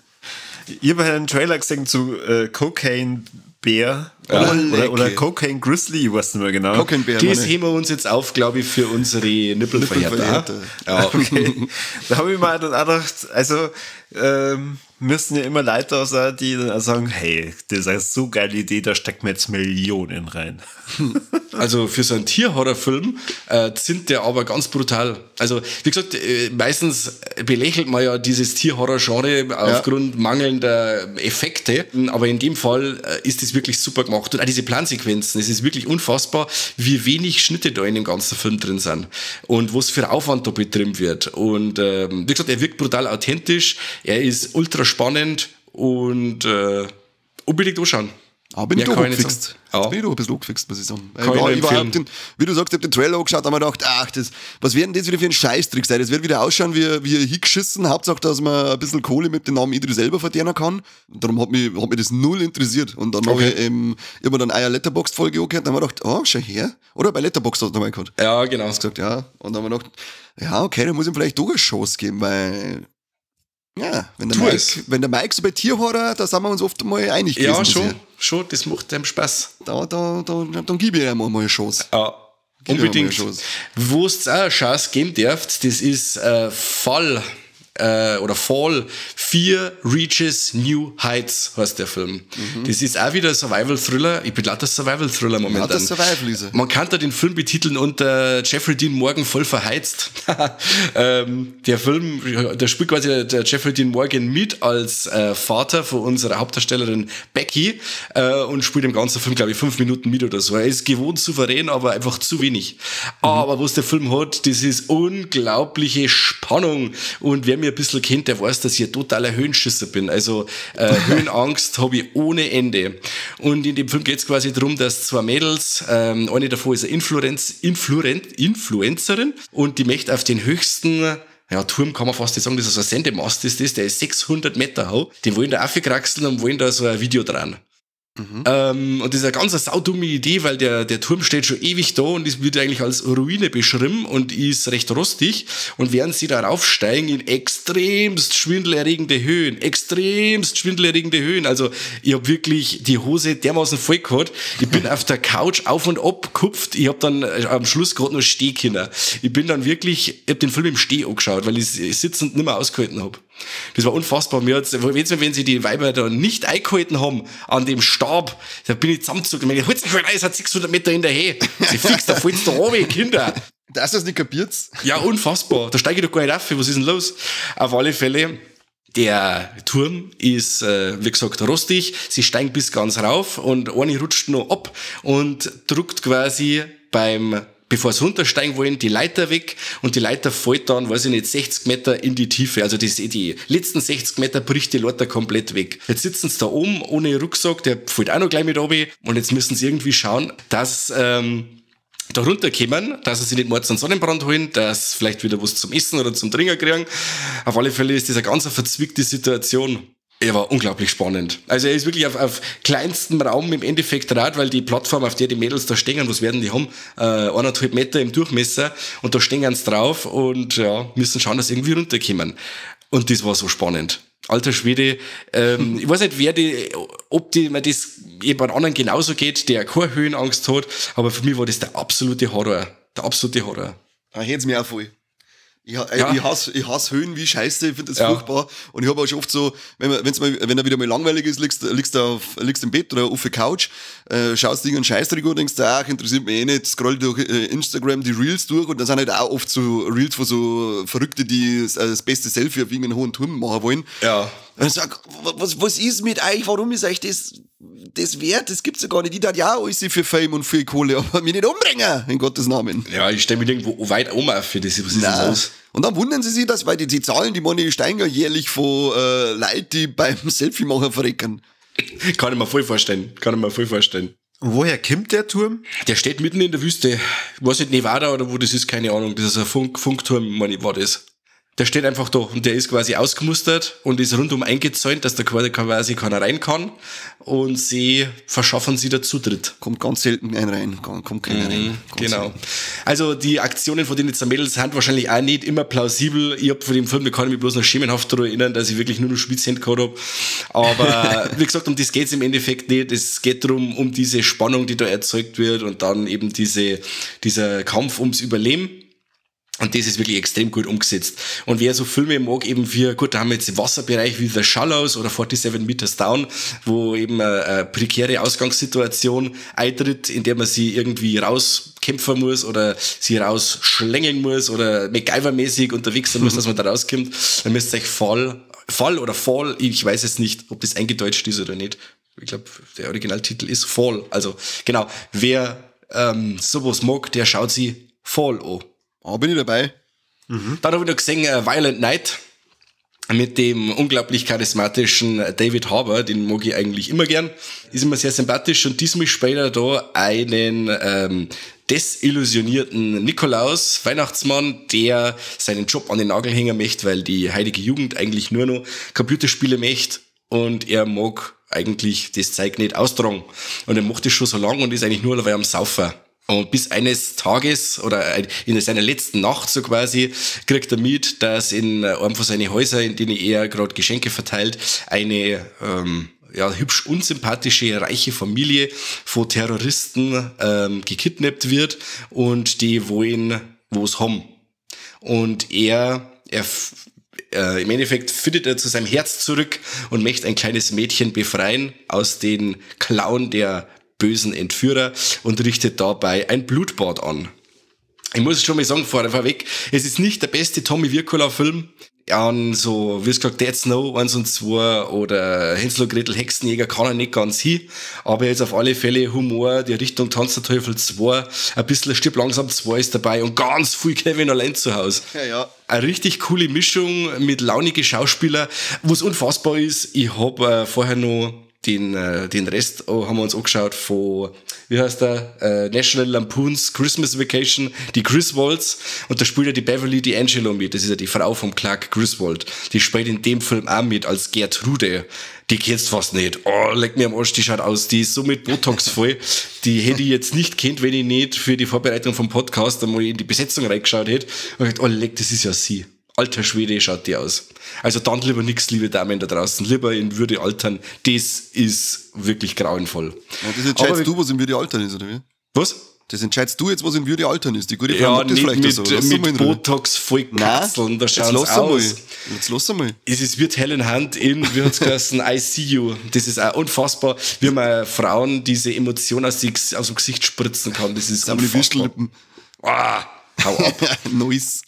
Ich habe einen Trailer gesehen zu Cocaine Bear oder Cocaine Grizzly, ich weiß nicht mehr genau. Cocaine Bear. Das heben wir uns jetzt auf, glaube ich, für unsere Nippelverhärter. Ja. Okay. Da habe ich mir dann auch gedacht, also müssen ja immer Leute da sein, die dann auch sagen, hey, das ist eine so geile Idee, da stecken wir jetzt Millionen rein. Also für so einen Tierhorrorfilm sind der aber ganz brutal. Also wie gesagt, meistens belächelt man ja dieses Tierhorror-Genre aufgrund mangelnder Effekte, aber in dem Fall ist das wirklich super gemacht. Und auch diese Plansequenzen, es ist wirklich unfassbar, wie wenig Schnitte da in dem ganzen Film drin sind und was für Aufwand da betrieben wird. Und wie gesagt, er wirkt brutal authentisch, er ist ultra spannend und unbedingt anschauen. Ah, bin ich doch angefixt. Ja. Bin ich doch ein bisschen angefixt, muss ich sagen. Wie du sagst, ich hab den Trailer angeschaut und hab mir gedacht, ach, das, was wird denn das wieder für ein Scheißtrick sein? Das wird wieder ausschauen wie hingeschissen. Hauptsache, dass man ein bisschen Kohle mit dem Namen Idris selber verdienen kann. Darum hat mich das null interessiert. Und dann habe ich, ich hab mir dann eine Letterboxd-Folge angehört und hab mir gedacht, oh, schau her. Oder bei Letterboxd hat er gehabt. Ja, genau. Hast gesagt, ja. Und dann haben wir gedacht, ja, okay, dann muss ich ihm vielleicht doch eine Chance geben, weil... Ja, wenn der Mike so bei Tierhorror, da sind wir uns oft mal einig gewesen. Ja, schon, das macht einem Spaß. Dann gebe ich ihm mal eine Chance. Ja, unbedingt. Wo es auch eine Chance geben darf, das ist Fall oder Fall 4 Reaches New Heights heißt der Film. Mhm. Das ist auch wieder ein Survival-Thriller. Ich bin lauter Survival-Thriller momentan. Lauter Survival ist er. Man kann da den Film betiteln unter Jeffrey Dean Morgan voll verheizt. Der Film, da spielt quasi der Jeffrey Dean Morgan mit als Vater von unserer Hauptdarstellerin Becky und spielt im ganzen Film, glaube ich, 5 Minuten mit oder so. Er ist gewohnt souverän, aber einfach zu wenig. Mhm. Aber was der Film hat, das ist unglaubliche Spannung. Und wer mir ein bisschen kennt, der weiß, dass ich ein totaler Höhenschisser bin. Also Höhenangst habe ich ohne Ende. Und in dem Film geht es quasi darum, dass zwei Mädels, eine davon ist eine Influencerin und die möchte auf den höchsten, ja, Turm kann man fast nicht sagen, das ist so ein Sendemast, ist das, der ist 600 Meter hoch. Die wollen da aufkraxeln und wollen da so ein Video dran. Mhm. Und das ist eine ganz saudumme Idee, weil der Turm steht schon ewig da und es wird eigentlich als Ruine beschrieben und ist recht rostig. Und während sie da raufsteigen in extremst schwindelerregende Höhen, also ich hab wirklich die Hose dermaßen voll gehabt, ich bin auf der Couch auf und ab gekupft, ich hab dann am Schluss gerade noch stehen können. Ich bin dann wirklich, ich hab den Film im Steh angeschaut, weil ich sitzend nicht mehr ausgehalten hab. Das war unfassbar. Mir hat's, wenn sie die Weiber da nicht eingehalten haben an dem Stab, da bin ich zusammengezogen. Ich meine, es hat 600 Meter hinterher. Sie fix, da fällt's da runter, Kinder. Dass du das nicht kapiert? Ja, unfassbar. Da steige ich doch gar nicht auf. Was ist denn los? Auf alle Fälle, der Turm ist, wie gesagt, rostig. Sie steigen bis ganz rauf und eine rutscht noch ab und drückt quasi bevor sie runtersteigen wollen, die Leiter weg und die Leiter fällt dann, weiß ich nicht, 60 Meter in die Tiefe. Also die letzten 60 Meter bricht die Leiter komplett weg. Jetzt sitzen sie da oben ohne Rucksack, der fällt auch noch gleich mit runter und jetzt müssen sie irgendwie schauen, dass da runterkommen, dass sie sich nicht mords einen Sonnenbrand holen, dass vielleicht wieder was zum Essen oder zum Trinken kriegen. Auf alle Fälle ist das eine ganz verzwickte Situation. Er war unglaublich spannend. Also er ist wirklich auf kleinstem Raum im Endeffekt Rad, weil die Plattform, auf der die Mädels da stehen, was werden die haben? 1,5 Meter im Durchmesser und da stehen sie drauf und ja, müssen schauen, dass sie irgendwie runterkommen. Und das war so spannend. Alter Schwede, ich weiß nicht, ob mir das jemand anderen genauso geht, der keine Höhenangst hat, aber für mich war das der absolute Horror. Der absolute Horror. Da hätt's mir auch voll. Ich hasse Höhen wie Scheiße, ich finde das furchtbar. Und ich habe auch schon oft so, wenn er wieder mal langweilig ist, liegst im Bett oder auf der Couch, schaust dir irgendeinen Scheißdreck an und denkst, ach, interessiert mich eh nicht, scroll durch Instagram die Reels durch und dann sind halt auch oft so Reels von so Verrückte, die das beste Selfie auf irgendeinen hohen Turm machen wollen. Ja. Und ich sag, was ist mit euch, warum ist euch das wert? Das gibt's ja gar nicht. Ich dachte ja alles für Fame und für Kohle, aber mich nicht umbringen, in Gottes Namen. Ja, ich stelle mich irgendwo weit oben auf für das. Was ist denn los? Und dann wundern sie sich, dass, weil die Zahlen, die meine, steigen ja jährlich von Leuten, die beim Selfie-Machen verrecken. Kann ich mir voll vorstellen. Und woher kommt der Turm? Der steht mitten in der Wüste. Ich weiß nicht, Nevada oder wo das ist, keine Ahnung. Das ist ein Funkturm, meine ich, war das. Der steht einfach da und der ist quasi ausgemustert und ist rundum eingezäunt, dass da quasi keiner rein kann und sie verschaffen sie da Zutritt. Kommt ganz selten ein rein, kommt keiner rein. Ganz genau. Selten. Also die Aktionen von den Mädels sind wahrscheinlich auch nicht immer plausibel. Ich hab von dem Film, da kann ich mich bloß noch schemenhaft daran erinnern, dass ich wirklich nur noch Schwitzhände gehabt hab. Aber wie gesagt, um das geht's im Endeffekt nicht. Es geht darum, um diese Spannung, die da erzeugt wird und dann eben dieser Kampf ums Überleben. Und das ist wirklich extrem gut umgesetzt. Und wer so Filme mag, eben wie, gut, da haben wir jetzt den Wasserbereich wie The Shallows oder 47 Meters Down, wo eben eine prekäre Ausgangssituation eintritt, in der man sie irgendwie rauskämpfen muss oder sie rausschlängeln muss oder MacGyver-mäßig unterwegs sein muss, dass man da rauskommt. Dann müsst ihr euch Fall oder Fall, ich weiß es nicht, ob das eingedeutscht ist oder nicht. Ich glaube, der Originaltitel ist Fall. Also, genau, wer sowas mag, der schaut sich Fall an. Ah, bin ich dabei. Mhm. Dann habe ich noch gesehen Violent Night mit dem unglaublich charismatischen David Harbour, den mag ich eigentlich immer gern. Ist immer sehr sympathisch und diesmal spielt er da einen desillusionierten Nikolaus, Weihnachtsmann, der seinen Job an den Nagel hängen möchte, weil die heilige Jugend eigentlich nur noch Computerspiele möchte und er mag eigentlich das Zeug nicht austragen. Und er macht das schon so lange und ist eigentlich nur dabei am Saufen. Und bis eines Tages oder in seiner letzten Nacht so quasi kriegt er mit, dass in einem von seinen Häusern, in denen er gerade Geschenke verteilt, eine hübsch unsympathische, reiche Familie von Terroristen gekidnappt wird und die wollen was haben. Und er im Endeffekt findet er zu seinem Herz zurück und möchte ein kleines Mädchen befreien aus den Klauen der bösen Entführer und richtet dabei ein Blutbad an. Ich muss schon mal sagen, vorweg, es ist nicht der beste Tommy Wirkola-Film. An so, wie es gesagt, Dead Snow 1 und 2 oder Hänsel und Gretel Hexenjäger kann er nicht ganz hin, aber jetzt auf alle Fälle Humor, die Richtung Tanz der Teufel 2, ein bisschen Stirb langsam 2 ist dabei und ganz viel Kevin allein zu Hause. Ja, ja. Eine richtig coole Mischung mit launigen Schauspieler, was unfassbar ist, ich hab vorher noch Den Rest haben wir uns angeschaut von, wie heißt der, National Lampoon's Christmas Vacation, die Griswolds. Und da spielt ja die Beverly D'Angelo mit. Das ist ja die Frau vom Clark Griswold. Die spielt in dem Film auch mit als Gertrude. Die kennst fast nicht. Oh, leck mir am Arsch, die schaut aus. Die ist so mit Botox voll. Die hätte ich jetzt nicht kennt, wenn ich nicht für die Vorbereitung vom Podcast einmal in die Besetzung reingeschaut hätte. Und ich dachte, oh, leck, das ist ja sie. Alter Schwede, schaut die aus. Also dann lieber nix, liebe Damen da draußen. Lieber in Würde altern. Das ist wirklich grauenvoll. Ja, das entscheidest du, was in Würde altern ist, oder wie? Was? Das entscheidest du jetzt, was in Würde altern ist. Die gute Frau ja, mag das vielleicht mit, so. Lass mit Botox voll Katzeln, da schauen sie aus. Jetzt lass einmal. Es ist wird Helen Hunt in, wie hat's geheißen, I See You. Das ist auch unfassbar, wie man Frauen diese Emotion aus dem Gesicht spritzen kann. Das ist unfassbar. Ah, hau ab. Nice.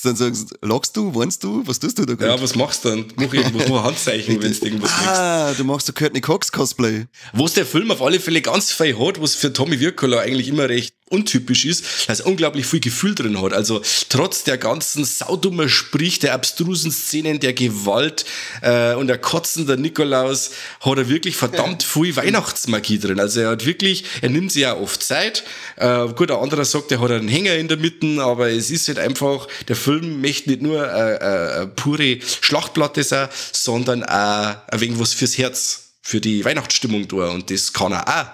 Dann sagst du, lachst du, weinst du, was tust du da gerade? Ja, was machst du dann? Mach irgendwas, mach ein Handzeichen, wenn du irgendwas kriegst. Ah, du machst so Courtney Cox Cosplay. Was der Film auf alle Fälle ganz fein hat, was für Tommy Wirkola eigentlich immer recht untypisch ist, dass er unglaublich viel Gefühl drin hat. Also trotz der ganzen saudummer Sprich, der abstrusen Szenen, der Gewalt und der kotzender Nikolaus, hat er wirklich verdammt viel Weihnachtsmagie drin. Also er hat wirklich, er nimmt sich ja oft Zeit. Gut, ein anderer sagt, er hat einen Hänger in der Mitte, aber es ist halt einfach, der Film möchte nicht nur eine pure Schlachtplatte sein, sondern auch ein wenig was fürs Herz, für die Weihnachtsstimmung da, und das kann er auch.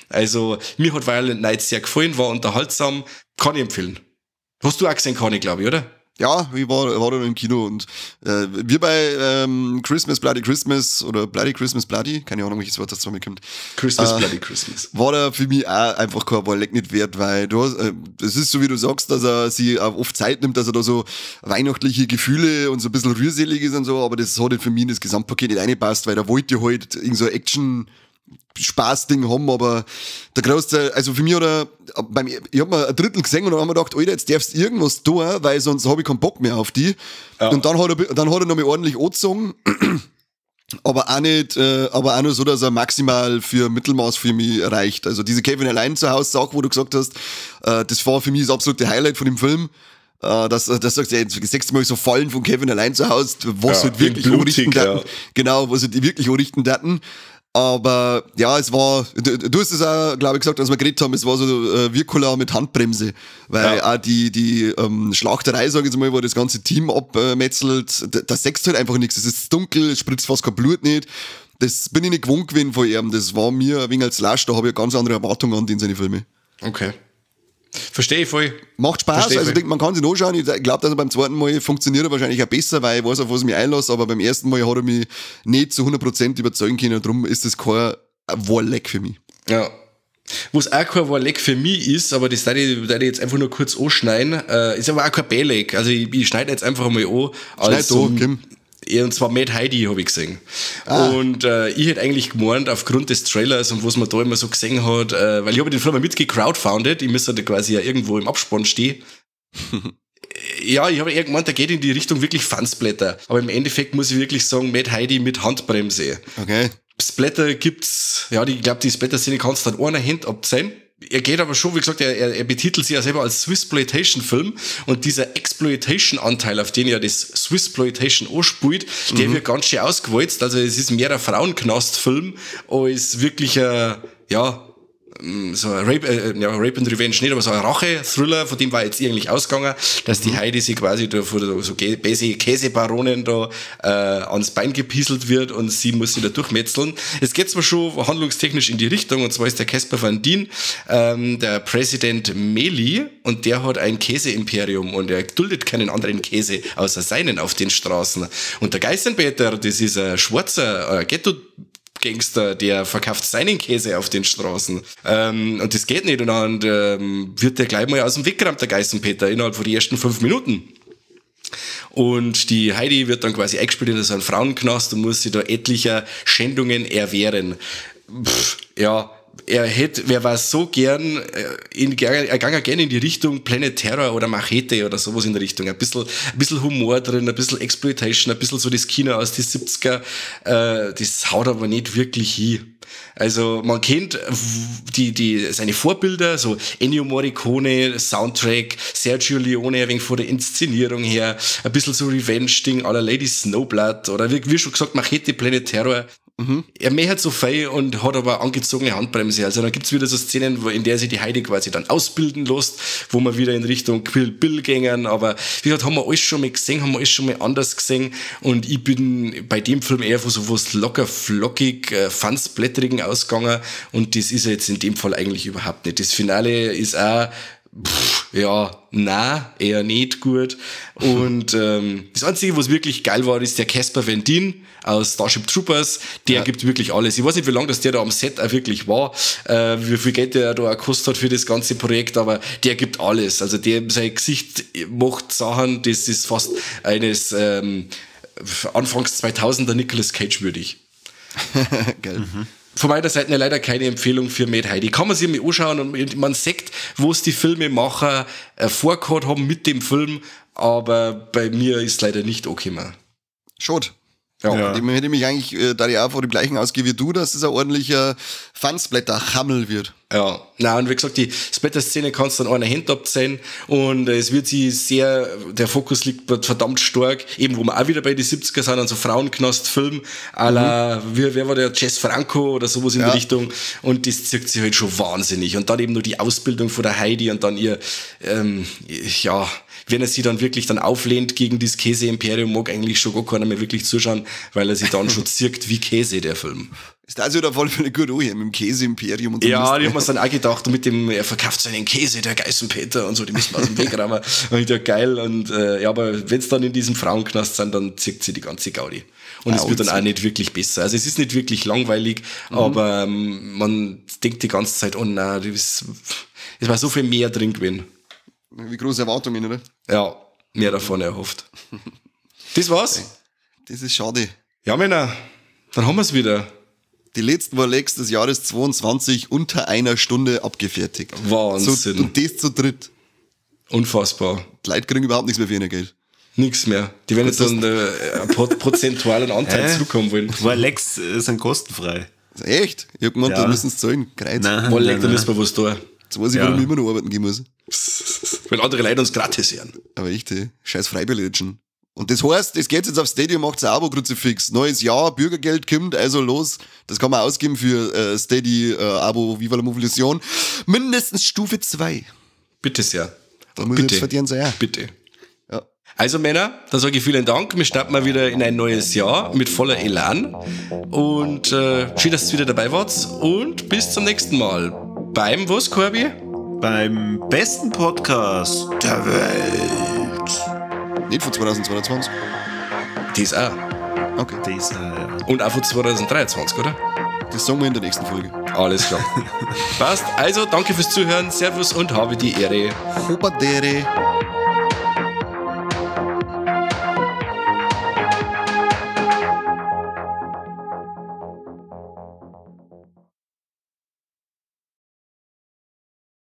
Also, mir hat Violent Night sehr gefallen, war unterhaltsam, kann ich empfehlen. Hast du auch gesehen, Conny, glaube ich, oder? Ja, ich war da im Kino und wir bei Christmas Bloody Christmas oder Bloody Christmas Bloody, keine Ahnung, welches Wort das zu mir kommt. Christmas Bloody Christmas. War da für mich auch einfach kein Warleck nicht wert, weil du hast, es ist so, wie du sagst, dass er sich auch oft Zeit nimmt, dass er da so weihnachtliche Gefühle und so ein bisschen rührselig ist und so, aber das hat für mich in das Gesamtpaket nicht reingepasst, weil da wollte ich halt irgend so Action Spaßding haben, aber der Großteil, also für mich oder ich hab mal ein Drittel gesehen und dann haben wir gedacht, Alter, jetzt darfst du irgendwas tun, weil sonst hab ich keinen Bock mehr auf die. Ja. Und dann hat er noch mal ordentlich angezogen, aber auch nicht, aber auch nur so, dass er maximal für Mittelmaß für mich reicht. Also diese Kevin allein zu Hause Sache, wo du gesagt hast, das war für mich das absolute Highlight von dem Film. Das sagst du, jetzt das Mal so Fallen von Kevin allein zu Hause, was ja, halt wirklich anrichten ja. Genau, was halt wirklich anrichten daten. Aber ja, es war, du hast es auch, glaube ich, gesagt, als wir geredet haben, es war so Wirkola mit Handbremse, weil ja. Auch die Schlachterei, sag ich jetzt mal, wo das ganze Team abmetzelt, da sechst halt einfach nichts. Es ist dunkel, es spritzt fast kein Blut nicht. Das bin ich nicht gewohnt gewesen von ihm. Das war mir ein wenig als Lasch, da habe ich eine ganz andere Erwartung an den seine Filme. Okay. Verstehe ich voll. Macht Spaß, verstehe also ich denke, man kann sich anschauen. Ich glaube, dass er beim zweiten Mal funktioniert er wahrscheinlich auch besser, weil ich weiß, auf was ich mich einlasse, aber beim ersten Mal hat er mich nicht zu 100% überzeugen können und darum ist das kein Warleck für mich. Ja. Was auch kein Warleck für mich ist, aber das darf ich jetzt einfach nur kurz anschneiden, ist aber auch kein Beleck. Also ich schneide jetzt einfach mal an. Schneid an, Kim. Und zwar Mad Heidi habe ich gesehen. Ah. Und ich hätte eigentlich gemeint, aufgrund des Trailers und was man da immer so gesehen hat, weil ich habe den Film mitgecrowdfundet, ich müsste da quasi ja irgendwo im Abspann stehen. Ja, ich habe eher gemeint, der geht in die Richtung wirklich Fansblätter. Aber im Endeffekt muss ich wirklich sagen, Mad Heidi mit Handbremse. Okay. Splatter gibt's, ja, ich glaube, die Splatter-Szene kannst du an einer Hand abzählen. Er geht aber schon, wie gesagt, er betitelt sich ja selber als Swissploitation-Film und dieser Exploitation-Anteil, auf den ja das Swissploitation anspielt, der wird ganz schön ausgewalzt. Also es ist mehr ein Frauenknast-Film als wirklich ein, ja, so ein Rape, ja, Rape and Revenge nicht, aber so ein Rache-Thriller, von dem war jetzt eigentlich ausgegangen, dass die Heidi sich quasi da von so Käsebaronen da ans Bein gepieselt wird und sie muss sich da durchmetzeln. Es geht zwar schon handlungstechnisch in die Richtung, und zwar ist der Casper Van Dien der Präsident Meli und der hat ein Käseimperium und er duldet keinen anderen Käse außer seinen auf den Straßen. Und der Geißenpeter, das ist ein schwarzer Ghetto Gangster, der verkauft seinen Käse auf den Straßen. Und das geht nicht. Und dann wird der gleich mal aus dem Weg gerammt, der Geißenpeter, innerhalb von den ersten 5 Minuten. Und die Heidi wird dann quasi eingespielt in so einen Frauenknast und muss sich da etlicher Schändungen erwehren. Pff, ja, er hätte, wer war so gern, er ging gerne in die Richtung Planet Terror oder Machete oder sowas in der Richtung. Ein bisschen Humor drin, ein bisschen Exploitation, ein bisschen so das Kino aus den 70er. Das haut aber nicht wirklich hin. Also man kennt seine Vorbilder, so Ennio Morricone, Soundtrack, Sergio Leone, ein wenig von der Inszenierung her, ein bisschen so Revenge-Ding à la Lady Snowblood oder wie schon gesagt, Machete, Planet Terror. Er möchte so viel und hat aber angezogene Handbremse. Also dann gibt's wieder so Szenen, wo, in der sich die Heidi quasi dann ausbilden lässt, wo wir wieder in Richtung Kill Bill gängen. Aber wie gesagt, haben wir alles schon mal gesehen, haben wir alles schon mal anders gesehen. Und ich bin bei dem Film eher von so was locker flockig, fansblättrigen ausgegangen. Und das ist er jetzt in dem Fall eigentlich überhaupt nicht. Das Finale ist auch, ja, na, eher nicht gut. Und das Einzige, was wirklich geil war, ist der Casper Van Dien aus Starship Troopers. Der gibt wirklich alles. Ich weiß nicht, wie lange das der da am Set auch wirklich war, wie viel Geld der da auch gekostet hat für das ganze Projekt, aber der gibt alles. Also der, sein Gesicht macht Sachen, das ist fast eines Anfangs 2000er Nicolas Cage würdig. Geil. Von meiner Seite leider keine Empfehlung für Mad Heidi. Kann man sich mal anschauen und man sieht, wo es die Filmemacher vorgehabt haben mit dem Film, aber bei mir ist leider nicht angekommen. Schade. Ja. Ja. Dem hätte ich mich eigentlich, da ich auch vor dem gleichen ausgehe wie du, dass es ein ordentlicher Fansblätter-Hammel wird. Ja, na und wie gesagt, die Splatter-Szene kannst du an einer Hand abzählen und es wird sie sehr, der Fokus liegt verdammt stark, eben wo wir auch wieder bei den 70er sind, an so Frauenknast-Film, à la, wer war der, Jess Franco oder sowas in die Richtung, und das zirkt sich halt schon wahnsinnig und dann eben nur die Ausbildung von der Heidi und dann ihr, ja, wenn er sie dann wirklich dann auflehnt gegen das Käse-Imperium, mag eigentlich schon gar keiner mehr wirklich zuschauen, weil er sich dann schon zirkt wie Käse, der Film. Ist also da voll gut an, mit dem Käse-Imperium und so. Ja, die haben uns dann auch gedacht, mit dem, er verkauft seinen Käse, der Geißenpeter und so, die müssen wir aus dem Weg räumen. Und ich dachte, geil, und ja, aber wenn's dann in diesem Frauenknast sind, dann zirkt sie die ganze Gaudi. Und es wird dann auch nicht wirklich besser. Also es ist nicht wirklich langweilig, aber man denkt die ganze Zeit, oh nein, es war so viel mehr drin gewesen. Wie große Erwartungen, oder? Ja, mehr davon erhofft. Das war's. Das ist schade. Ja, Männer, dann haben wir's wieder. Die letzten Warlegs des Jahres 22 unter einer Stunde abgefertigt. Wahnsinn. So, und das zu dritt. Unfassbar. Die Leute kriegen überhaupt nichts mehr für ihr Geld. Nichts mehr. Die werden jetzt dann einen prozentualen Anteil zurückkommen wollen. Warlegs sind kostenfrei. Echt? Ich hab gemeint, Ja. da müssen sie zahlen. Kreuz. Nein, Warleg, nein, da nein. müssen wir was tun. Jetzt weiß ich, warum ich immer noch arbeiten gehen muss. Weil andere Leute uns gratis hören. Aber echt, ey. Scheiß Freiwilligen. Und das heißt, es geht jetzt aufs Stadium, macht's ein Abo-Kruzifix. Neues Jahr, Bürgergeld kommt, also los. Das kann man ausgeben für Steady, Abo, Viva la Movilusion. Mindestens Stufe 2. Bitte sehr. Da muss ich Bitte. jetzt verdienen sein. Ja. Bitte. Ja. Also Männer, da sage ich vielen Dank. Wir starten mal wieder in ein neues Jahr mit voller Elan. Und schön, dass ihr wieder dabei wart. Und bis zum nächsten Mal. Beim was, Corby? Beim besten Podcast der Welt. Nicht von 2022. Das auch. Okay. Das, ja. Und auch von 2023, oder? Das sagen wir in der nächsten Folge. Alles klar. Passt. Also, danke fürs Zuhören. Servus und habe die Ehre. Hobadere.